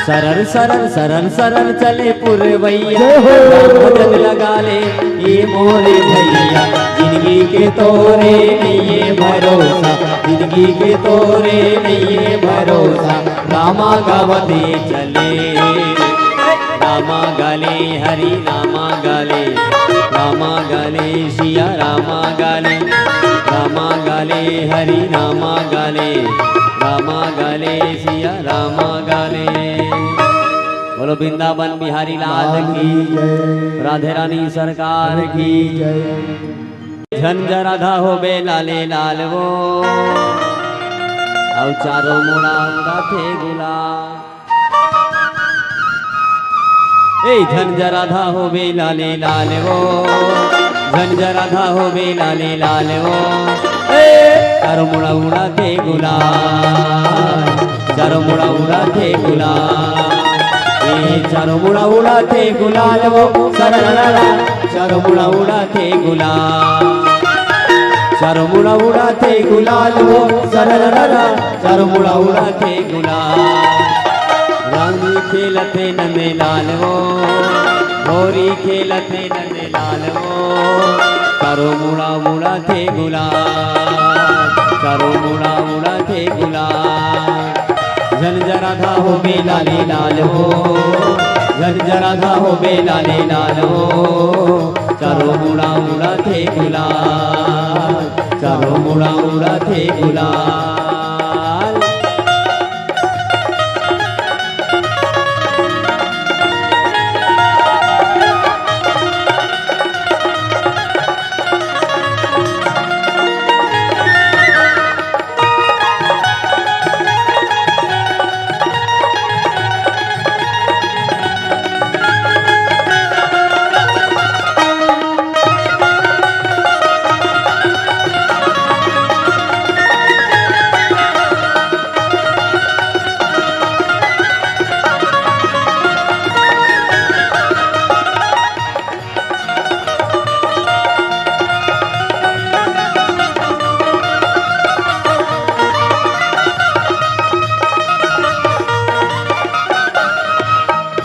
सरर सरर सरर सरर चले पुरवैया, जय हो। राम भजन लगा ले ये मोरे भैया। जिंदगी के तोरे नइये भरोसा, जिंदगी के तोरे नइये भरोसा, रामा गावते चले। रामा गले, हरि नामा गले, रामा गले, सिया रामा गले, रामा गले, हरि नामा गले, रामा गले, सिया रामा गले। बोलो वृंदावन बिहारी लाल की, राधे रानी सरकार की। झंझर आधा होबे लाले लाल वो, अउ चारों मुड़ा उड़ाथे गुलाल। ए झंझर आधा होबे लाले लाल वो, झंझर आधा होबे लाले लाल वो। ए चारों मुड़ा उड़ाथे गुलाल, चारों मुड़ा उड़ाथे गुलाल। ए चारों मुड़ा उड़ाथे गुलाल वो, सररररा। चारों मुड़ा उड़ाथे गुलाल, चारों मुड़ा उड़ाथे गुलाल वो, सररररा। चारों मुड़ा उड़ाथे गुलाल। रंग खेलथे नंद लाल वो, होरी खेलथे नंद लाल वो। चारों मुड़ा उड़ाथे गुलाल, चारों मुड़ा उड़ाथे गुलाल। झंझर आधा होबे लाले लाल वो, झंझर आधा होबे लाले लाल वो। चारों मुड़ा उड़ाथे गुलाल, चारों मुड़ा उड़ाथे गुलाल।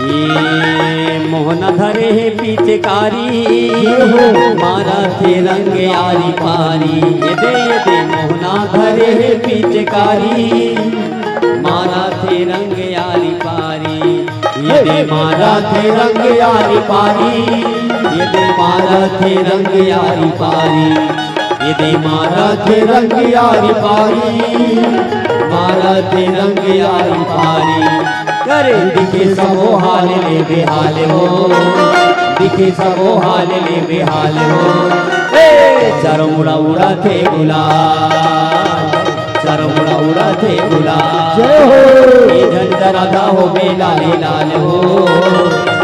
ये मोहना धरे हे पिचकारी, मारा थे रंग आरी पारी। ये दे, ये दे मोहना धरे हे पिचकारी, मारा थे रंग आरी पारी। ये दे मारा थे रंग आरी पारी, ये दे मारा थे रंग आरी पारी। ये दे मारा थे रंग आरी पारी, मारा थे रंग आरी पारी। करे दिखे सबो हाल ले बेहाल वो, दिखे सबो हाल ले बेहाल वो। ए चारों मुड़ा उड़ाथे गुलाल, चारों मुड़ा उड़ाथे गुलाल। जय हो। ये झंझर आधा होबे लाले लाल वो,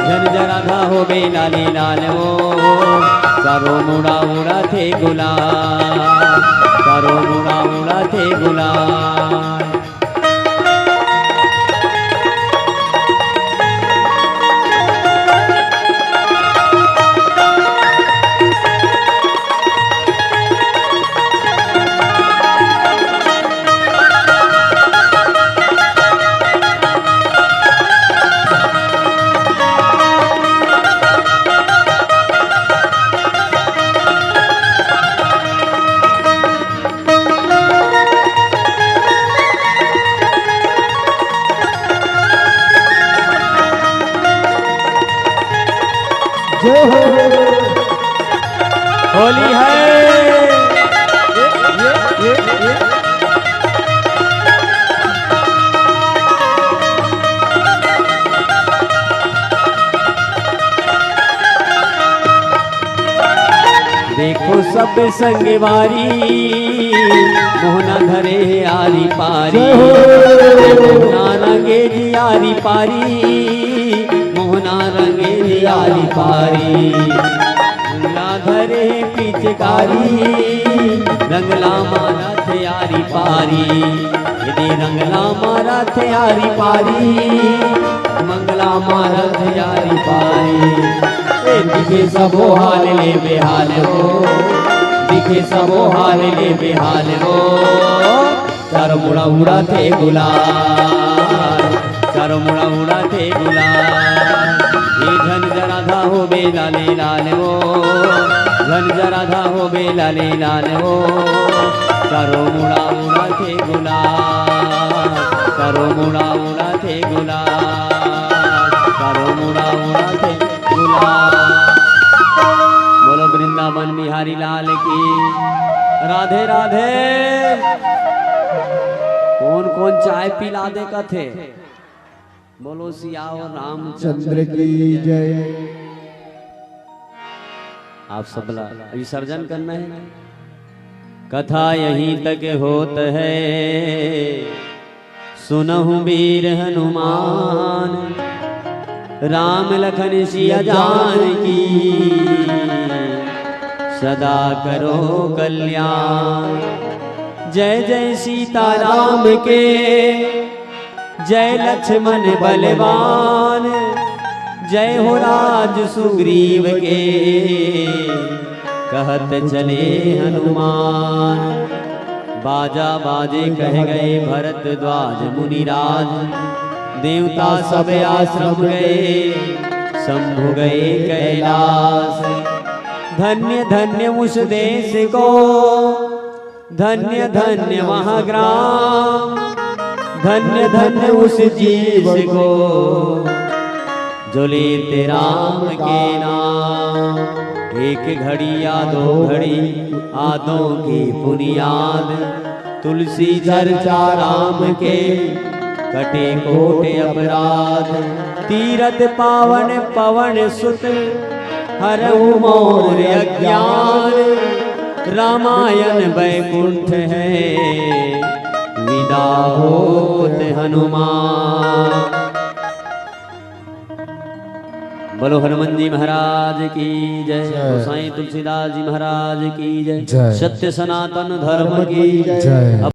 झंझर आधा होबे लाले लाल वो। चारों मुड़ा उड़ाथे गुलाल, चारों मुड़ा उड़ाथे गुलाल। होली है। देखो सब संगवारी, मोहना धरे हे आरी पारी। जय हो। मोहना रंगे जी आरी पारी, मोहना रंगे जी आरी पारी। मोहना धरे हे पिचकारी, रंगला मारा थे आरी पारी। यदि रंगला मारा थे आरी पारी, मंगला मारा थे आरी पारी। ए दिखे सबो हाल ले बेहाल हो, दिखे सबो हाल ले बेहाल हो। चारों मुड़ा उड़ा थे गुलाल, चारों मुड़ा उड़ा थे गुलाल। ये झन जरा धा हो बेला ले लाल वो, झन जरा धा हो बेला ले लाल वो। चारों मुड़ा उड़ा थे गुलाल, चारों मुड़ा उड़ा थे गुलाल, चारों मुड़ा उड़ा थे गुलाल। बोलो वृंदावन बिहारी लाल की। राधे राधे। कौन कौन चाय पिला दे कथे? बोलो सियावर रामचंद्र की जय। आप सबला विसर्जन करना है। कथा यहीं तक होत है, सुनहु वीर हनुमान। राम लखन सिया जानकी, सदा करो कल्याण। जय जय सीता राम के, जय लक्ष्मण बलवान। जय हो राज सुग्रीव के, कहत चले हनुमान। बाजा बाजे कह गए भरद्वाज मुनिराज, देवता सब आश्रम गए, शंभु गए कैलाश। धन्य धन्य उस देश को, धन्य धन्य वह ग्राम, धन्य धन्य उस जीव को, जो लेते राम के नाम। एक घड़ी या दो घड़ी आदों की पुनियाद, तुलसी चर्चा राम के, कटे कोट अपराध। तीरथ पावन पवन सुत, हरहु मोर अज्ञान। रामायण बैकुंठ है, विदा होत हनुमान। बोलो हनुमान जी महाराज की जय। जय। गोसाई तुलसीदास जी महाराज की जय। जय। सत्य सनातन धर्म की जय।